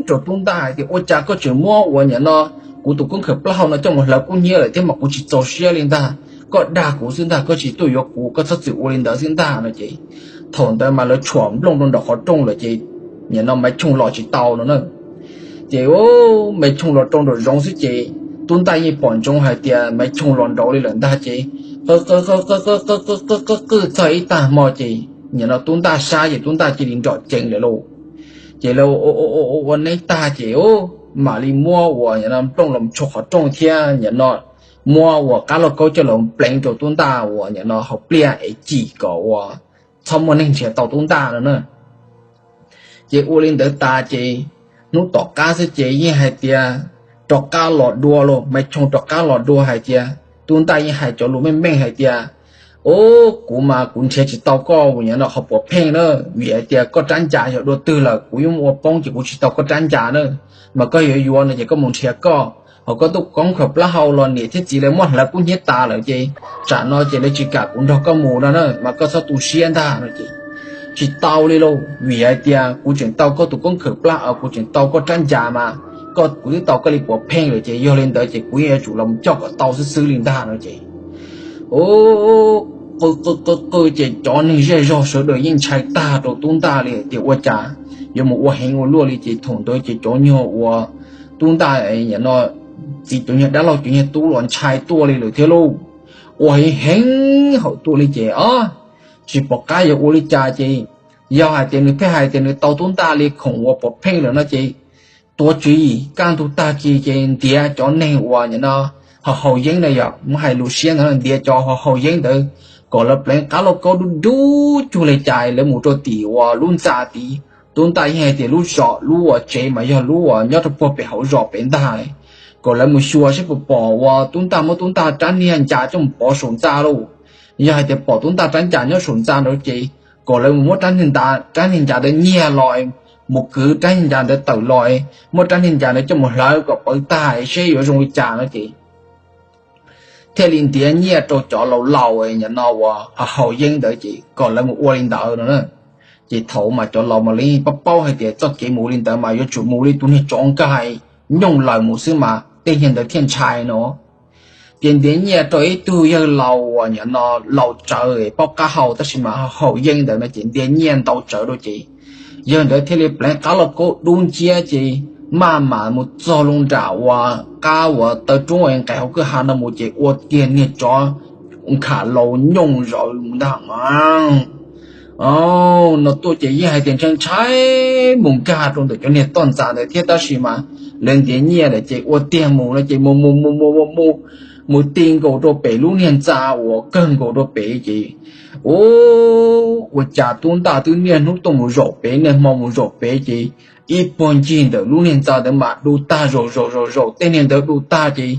rau tub ntaj hais tias, ua cas koj tseem muab uas nim no kuv tus koob khaws plaub hau no coj mus hlawv kub hnyiab lawm thiab mas kuv tsis txaus siab li ntag. Koj dag kuv xwb ntag, koj tsis tuaj yuav kuv, koj txhob txwm ua li ntawd xwb ntag no ces thaum ntawd mas lawv tshuam nplooj rau nraum qhov rooj lawm ces nim no Maiv Choo los tsis tau no na. Ces Maiv Choo los rau nraum zoov xwb ces tub ntaj yeej pom ntsoov hais tias Maiv Choo los nraud li lawm ntag ces qw qw qw qw qw qw qw qw txog ib tag hmo ces nim no tub ntaj sab ces tub ntaj cia li nrom ceev lawm lauj. Ces lawv ua ua neeb tag ces mam li muab uas nim no nplooj los tshuam qhov rooj thiab nim no muab uas qab lauj kaub coj los pleev rau tub ntaj uas nim no hauv pliaj es cim kom uas txhob muaj neeg nrhiav tau tub ntaj no na. Ces ua li ntawd tas ces hnub tom qab xwb ces yeej hais tias rov qab los dua lauj, Maiv Choo rov qab los dua hais tias, tub ntaj yeej hais cov lus meej meej hais tias, ub, kuv mas kuv nrhiav tsis tau koj uas nim no qhov puav pheej na, vim hais tias koj rab ncas yog dua twg lawm kuv yeej ua poob ces kuv tsis tau koj rab ncas na. Mas koj yuav yuav no ces koj mus nrhiav koj, ho koj tus koob khaws plaub hau los niam thiab txiv lawv muab hlawv kub hnyiab tas lawm ces tsam no ces lawv tsis kam kuv nrog koj mus no na, mas koj txhob tu siab ntag no ces tsis tau li lauj, vim hais tias kuv tseem tau koj tus koob khaws plaub, kuv tseem tau koj rab ncas mas koj, kuv twb tau koj li puav pheej lawm ces yog li ntawd ces kuv yeej yuav tsum los coj kom tau xwb xwb li ntag no ces qw qw qw qw ces cov neeg zej zog sawv daws yeej ntshai tag rau tub ntaj li hais tias ua cas yuav mus ua heev ua luaj li ces thaum ntawd ces cov nyuag uas tub ntaj nim no txiv cov nyuag dab laug cov nyuag tub los ntshai tuaj li lawm thiab lauj. Ua heev heev hauv tuaj li ces tsis pom qab yuav ua li cas ces yog hais tias nws pheej hais tias nws tau tub ntaj li khoom uas puav pheej lawm no ces tuav tswv yim kaj ntug tag kis ces ntiav cov neeg uas nim no haus haus yeeb na yom, muab hais lus siab ntawd ntiav cov haus haus yeeb ntawd kom lawv pleev qab lauj kaub dub dub cuag li cas lawv mus rau tim uas lub ntxa tid. Tub ntaj yeej hais tias lub zos lub uas tsev mas yog lub uas nyob rau puag pem hauv zos pem ntag, kom lawv mus xyuas seb puas pom uas tub ntaj muab tub ntaj rab niag ncas coj mus pov saum ntxa lauj. Yog hais tias pom tub ntaj rab ncas nyob saum ntxa ntawd ces kom lawv mus muab rab niag ncas ntawd nyiag los, mus kwv rab niag ncas ntawd tawm los, muab rab niag ncas ntawd coj mus hlawv kom pawv tag seb yuav zoo li cas no ces thiaj li ntiav nyiaj rau cov laus laus nim no uas haus haus yeeb ntawd ces kom lawv mus ua li ntawd no na. Ces thaum mas cov laus mas lawv yeej paub paub hais tias txoj kev mus li ntawd mas yuav tsum mus li tus niag tsov nkag nyooj laws mus xwb mas tej niag ntawd thiaj ntshai no. Ces ntiav nyiaj rau ib tug yawg laus uas nim no laus tsawv paub qab hau tab sis mas haus yeeb ntawd no ces ntiav nyiaj ntau tsawv rau ces yawg ntawd thiaj li pleev qab lauj kaub dub nciab ces maj mam mus txog loo nram uas qab uas taw roob nqes hauv kwj ha no mus ces ua tiag niag tsov nkham laus nyooj zaum mus ntag. No tuaj ces yeej hais tias ntshai ntshai mus nkag rau ntawm cov niag toj ntxas ntawd thiab tab sis mas lawv ntiav nyiaj lawm ces ua tiag mus no ces mus mus mus mus mus mus mus ti nkaus rau pem lub niag ntxa uas kawg nkaus rau pem ces ua cas tub ntaj twb niaj hnub tuaj mus zaum pem niaj hmo mus zaum pem ces ib puag ncig ntawm lub niag ntxa ntawd mas du tag zaum zaum zaum zaum tej niag ntawd du tag ces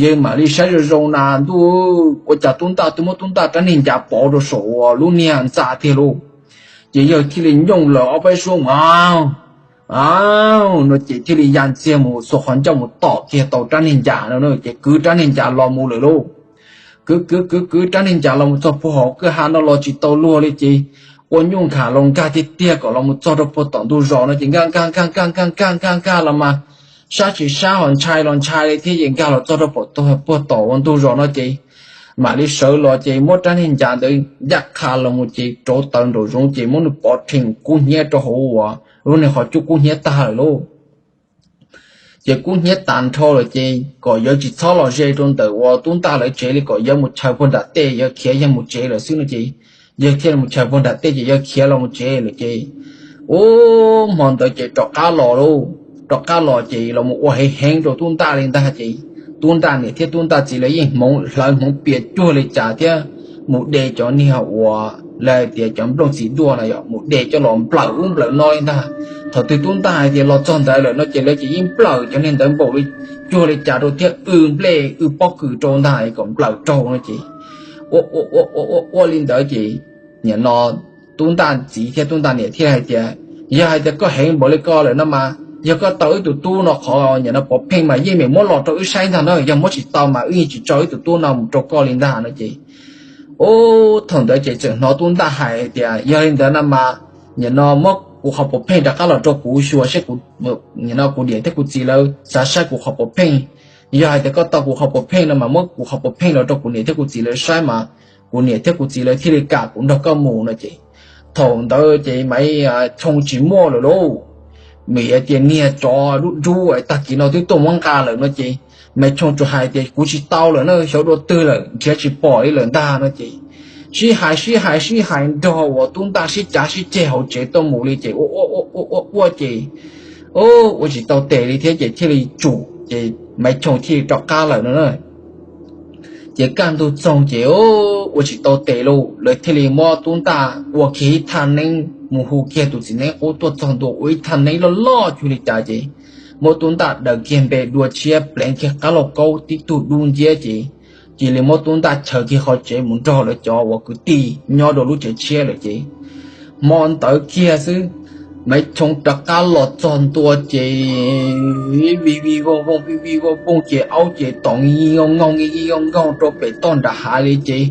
yawg mam li saib zoo zoo na ntuj, ua cas tub ntaj twb muab tub ntaj rab niag ncas pov rau saum uas lub niag ntxa tiag lauj. Ces yawg thiaj li nyooj laws ob peb suab mus, a, no ces thiaj li ya ntxiag mus xuas qhov ncauj mus tom kiag tau rab niag ncas no ces kwv rab niag ncas los mus lawm lauj. Kwv kwv kwv kwv rab niag ncas los mus txog puag hauv kwj ha no los tsis tau luag li ces ua nyuj nkag los nkag tiag tiag kom los mus txog rau puag tom ntug zos no ces nkag nkag nkag nkag nkag nkag nkag nkag los mas sab tsis sab ho ntshai los ntshai li thiab ces nkag los txog rau puag tom ntug zos no ces mam li sawv los ces muab rab niag ncas ntawd ncaj qha los mus ces rauv taws nraum zoov ces muab nws pov rhees kub hnyiab rau hauv uas lub niag qhov cub kub hnyiab tag lawm lauj. Ces kub hnyiab tas nrho lawm ces kom yawg tsis txhob los ze rau ntawm uas tub ntaj lawv tsev li kom yawg mus chaws puag nram tej, yawg khiav yawg mus tsev lawm xwb no ces yawg thiaj mus chaws puag nram tej ces yawg khiav los mus tsev lawm ces ub, hmo ntawd ces rov qab los lauj, rov qab los ces los mus ua heev heev rau tub ntaj li ntag ces tub ntaj niam thiab tub ntaj txiv lawv yeej hmoov hlawv hmoov pias cuag li cas thiab mus de cov niag uas lawv hais tias cov nplooj txiv duaj no yog mus de coj los nplawm ub nplawm no li ntag. Thaum twg tub ntaj hais tias los txog ntawd lawm no ces lawv ces yeej nplawm cov niag ntawd npaum li cuag li cas rau thiab w nplej w pob kws rau ntag kom nplawm raug no ces ua ua ua ua ua li ntawd ces nim no tub ntaj txiv thiab tub ntaj niam thiaj hais tias, yog hais tias koj heev npaum li ko lawm no mas yog koj tau wb tus tub no qhov nim no pov pheej mas yeej meem muab los rau wb saib ntag na, yog muab tsis tau mas wb yeej tsis tso wb tus tub no mus rau koj li ntag no ces ub, thaum ntawd ces txawm hnov tub ntaj hais tias, yog li ntawd no mas nim no muab kuv qhov pov pheej rov qab los rau kuv xyuas seb kuv, nim no kuv niam thiab kuv txiv lawv xav saib kuv qhov pov pheej. Yog hais tias koj tau kuv qhov pov pheej no mas muab kuv qhov pov pheej los rau kuv niam thiab kuv txiv lawv saib mas kuv niam thiab kuv txiv lawv thiaj li kam kuv nrog koj mus no ces thaum ntawd ces Maiv Choo tsis muaj lawm lauj. Vim hais tias niag tsov dub dub tag kis no twb tuaj muab nqa lawm no ces Maiv Choo tsuas hais tias kuv tsis tau lawm na, xyov dua twg lawm nrhiav tsis pom li lawm ntag no ces sib hais sib hais sib hais nrog uas tub ntaj sib cav sib ceg hauv tsev tuaj mus li ces ua ua ua ua ces ua tsis tau tes li thiab ces thiaj li tsum ces Maiv Choo thiaj li rov qab lawm no na. Ces kaj ntug txoog ces ua tsis tau tes lauj, lawv thiaj li muab tub ntaj ua kiag ib thaj neeb mus hu kiag tus txiv neeb qub tuaj txog ntua ua ib thaj neeb loj loj cuag li cas ces muab tub ntaj daws kiag npe dua tshiab pleev kiag qab lauj kaub tib tug dub nciab ces cia li muab tub ntaj chaws kiag qhov tsev mus nrog lawv cov uas kwv tij nyob rau lub tsev tshiab lawm ces hmo ntawd kiag xwb Maiv Choo rov qab los txog ntua ces vij vij voog voog vij vij voog voog ces aub ces tom nki nki nkoog nkoog nki nki nkoog nkoog rau pem toj nram hav li ces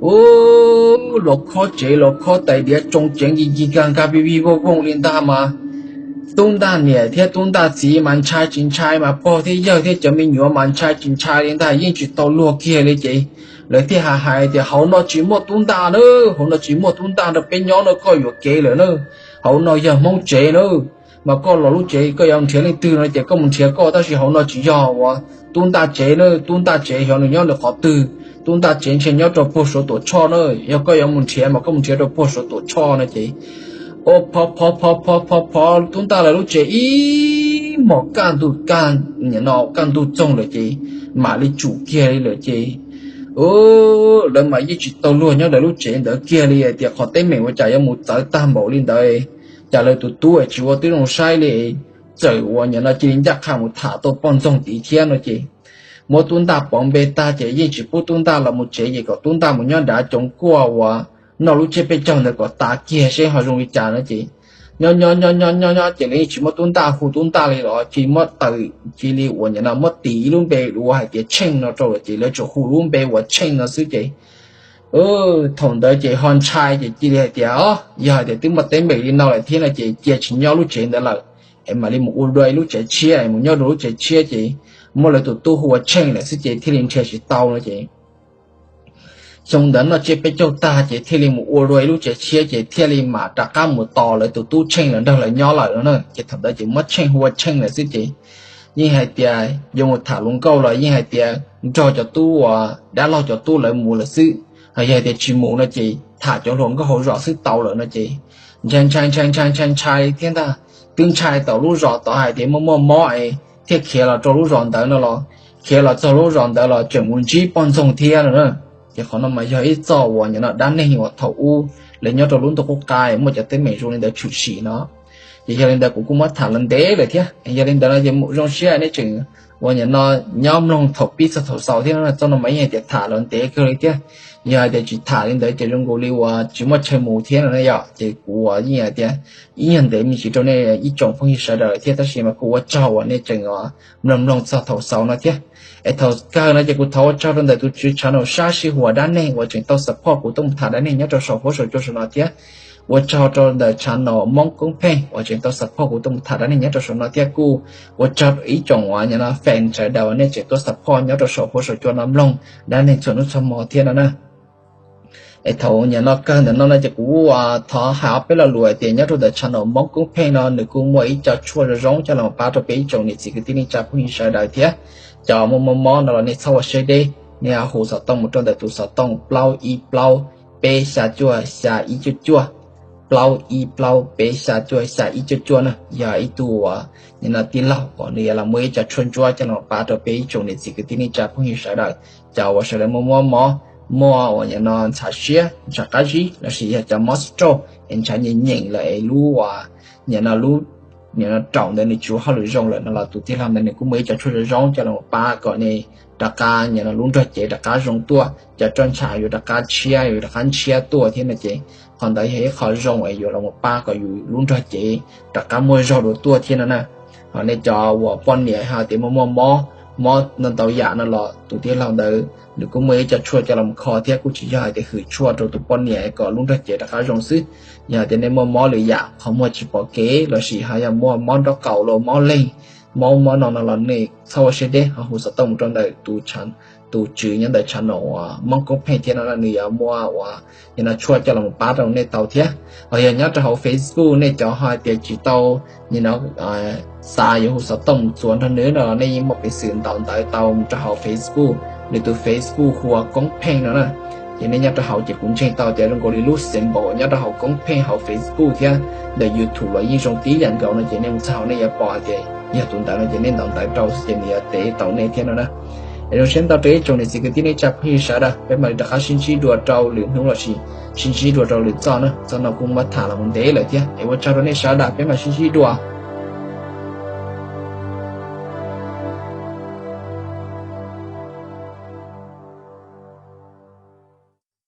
ub, los khob tsev los khob tais diav tsoo tsev nki nki nkag nkag vij vij voog voog li ntag mas tub ntaj niam thiab tub ntaj txiv mas ntshai tsis ntshai mas pog thiab yawg thiab cov me nyuam mas ntshai tsis ntshai li ntag yeej tsis tau luag kiag li ces lawv thiaj hais hais tias hauv no tsis muaj tub ntaj na, hauv no tsis muaj tub ntaj rau peb nyob no koj yuam kev lawm na, hauv no yog Hmoob tsev na mas koj los lub tsev koj yuav nrhiav leej twg no ces koj mus nrhiav koj tab sis hauv no tsis yog uas tub ntaj tsev na, tub ntaj tsev xyov nws nyob nws qhov twg, tub ntaj tsev ntshe nyob rau puag Suav Tuam Tshoj na, yog koj yuav mus nrhiav mas koj mus nrhiav rau puag Suav Tuam Tshoj no ces ua phov phov phov phov phov phov tub ntaj lawv lub tsev ib hmos kaj ntug kaj, nim no kaj ntug txoog lawm ces mam li tsum kiag li lawm ces lawv mas yeej tsis tau luag nyob ntawm lub tsev ntawd kiag li hais tias qhov teeb meem ua cas yuav mus txawv tag npaum li ntawd, cas lawv tus tub tsis ua tib zoo saib li, txawm uas nim no cia li ncaj qha mus tham tau poj ntxoog tid thiab no ces muab tub ntaj pov npe tag ces yeej tsis pub tub ntaj los mus tsev ces kom tub ntaj mus nyob nrad coov kuaj uas noj lub tsiab peb caug ntawd kom tas kiag seb ho zoo li cas no ces nyob nyob nyob nyob nyob nyob ces lawv yeej tsis muab tub ntaj hu tub ntaj li los cia li muab tawm cia li uas nim no muab tis ib lub npe uas hais tias Tsheej no rau lawm ces lawv tsuas hu lub npe uas Tsheej no xwb ces thaum ntawd ces ho ntshai ces cia li hais tias o yog hais tias twb muaj teeb meem li no lawm thiab no ces cia tsis nyob lub tsev ntawd lawm es mam li mus ua dua ib lub tsev tshiab es mus nyob dua lub tsev tshiab ces muab lawv tus tub hu ua Tsheej lawm xwb ces thiaj li nrhiav tsis tau no ces xyoo ntawd noj tsiab peb caug tag ces thiaj li mus ua dua ib lub tsev tshiab ces thiaj li mam rov qab mus tos lawv tus tub Tsheej los nrog lawv nyob lawm no na ces thaum ntawd ces muab Tsheej hu ua Tsheej lawm xwb ces yeej hais tias yuav mus tham hluas nkauj los yeej hais tias nrog cov tub uas dab laug cov tub lawv mus lawm xwb. Ho yog hais tias tsis mus no ces tham cov hluas nkauj hauv zos xwb tau lawm no ces ntshai ntshai ntshai ntshai ntshai ntshai thiab ntag. Twb ntshai tau lub zos tod hais tias muaj muaj mob es thiaj khiav los rau lub zos ntawd no los khiav los txog lub zos ntawd los tseem mus ntsib poj ntxoog thiab no na. Ces qhov no mas yog ib txoj uas nim no dab neeg uas thaum ub lawv nyob rau lub ntuj qub qab muaj cov teeb meem zoo li ntawd tshwm sim no. Ces yog li ntawd kuv kuj muab tham los ntev lawm thiab. Yog li ntawd no ces zoo siab nej tseem uas nim no nyob mloog thaum pib txog thaum xaus thiab no, txoj no mas yeej hais tias tham los ntev kawg li thiab. Yog hais tias tsis tham li ntawd ces zoo nkaus li uas tsis muaj chaw mus thiab no yom. Ces kuv uas yeej hais tias ib nyuag ntev me ntsis rau nej ib tsoom phooj ywg sawv daws thiab tab sis mas kuj ua tsaug uas nej tseem mloog mloog txog thaum xaus no thiab. Es thaum kawg no ces kuv thov ua tsaug rau ntawm tus tswv channel Sab Sij Huas Dab Neeg uas tseem tau support kuv tuaj mus tham dab neeg nyob rau saum huab saum cua saum no thiab ua tsaug rau ntawm channel Moob Koob Pheej uas tseem tau support kuv tuaj mus tham dab neeg nyob rau saum no thiab kuj ua tsaug ib tsoom uas nim no fan sawv daws uas nej tseem tuaj support nyob rau saum huab saum cua no mloog dab neeg txhua hnub txhua hmo thiab no na. Es thaum nim no kawg ntawm no no ces kuv thov hais ob peb lo lus hais tias nyob rau ntawm channel Moob Koob Pheej no nws kuj muaj ib co tshuaj zoo zoo coj los pab rau peb ib tsoom niam txiv kwv tij neej tsa phooj ywg sawv daws thiab. Cov muaj mob mob no los nej txhob ua siab deb, nej hu xov tooj mus rau ntawm tus xov tooj plaub ib plaub peb xya cuaj xya ib cuaj cuaj, plaub ib plaub peb xya cuaj xya ib cuaj cuaj na, yog ib tug uas nim no tij laug uas nws yuav los muaj ib co tshuaj ntsuab coj los pab rau peb ib tsoom niam txiv kwv tij neej tsa phooj ywg sawv daws, cov uas sawv daws muaj mob mob muaj uas nim no ntshav siab, ntshav qab zib lossis yog cov mob stroke es ntshav nyeem nyeem lawm es lub uas nim no lub nim no raum ntawd nws tsis ua hauj lwm zoo lawm no los tus tij laug ntawd nws kuj muaj ib co tshuaj zoo zoo coj los pab kom nej rov qab nim no lub nrog cev rov qab zoo tuaj, cov roj ntsha yuav rov qab tshiab, yuav rov qab ntshiab tuaj thiab no ces qhov ntawd yog ib qho zoo es yuav los pab kom yus lub nrog cev rov qab muaj zog dua tuaj thiab no na. Ho nej cov uas poj niam hais tias muaj muaj mob, mob ntau ntau yam no los tus tij laug ntawd nws kuj muaj ib co tshuaj coj los kho thiab, kuj tsis yog hais tias hwm tshuaj rau tus poj niam kom lub nrog cev rov qab zoo xwb. Yog hais tias nej muaj mob lwm yam, qhov muag tsis pom kev lossis ho yog muaj mob nraub qaum los mob leeg, mob mob no no los nej txhob ua siab deb, ho hu xov tooj mus rau ntawm tus tswv nyob ntawm channel uas Hmoob Koob Pheej thiab no nws yuav muaj uas nim no tshuaj coj los pab rau nej tau thiab. Ho yog nyob rau hauv Facebook nej cov ho hais tias tsis tau nim no xav yuav hu xov tooj mus txuas nrog nws no los nej yeej muaj peev xwm ntaus ntawv tau mus rau hauv Facebook, nws tus Facebook hu ua Koob Pheej no na. Ces nej nyob rau hauv ces kuv ntseeg tau tias zoo nkaus li lub symbol nyob rau hauv Koob Pheej hauv Facebook thiab ntawm YouTube los yeej zoo tib yam nkaus no ces nej mus txog hauv nej yuav pom hais tias yog tus ntawd no ces nej ntaus ntawv rau xwb ces nws yuav teb tau nej thiab no na. Es zoo siab ntau rau ib tsoom niam txiv kwv tij neej tsa phooj ywg sawv daws, peb mam li rov qab sib ntsib dua rau lwm hnub lossis sib ntsib dua rau lwm zaj na. Zaj no kuj muab tham los mus ntev lawm thiab es ua tsaug rau nej sawv daws, peb mam sib ntsib dua.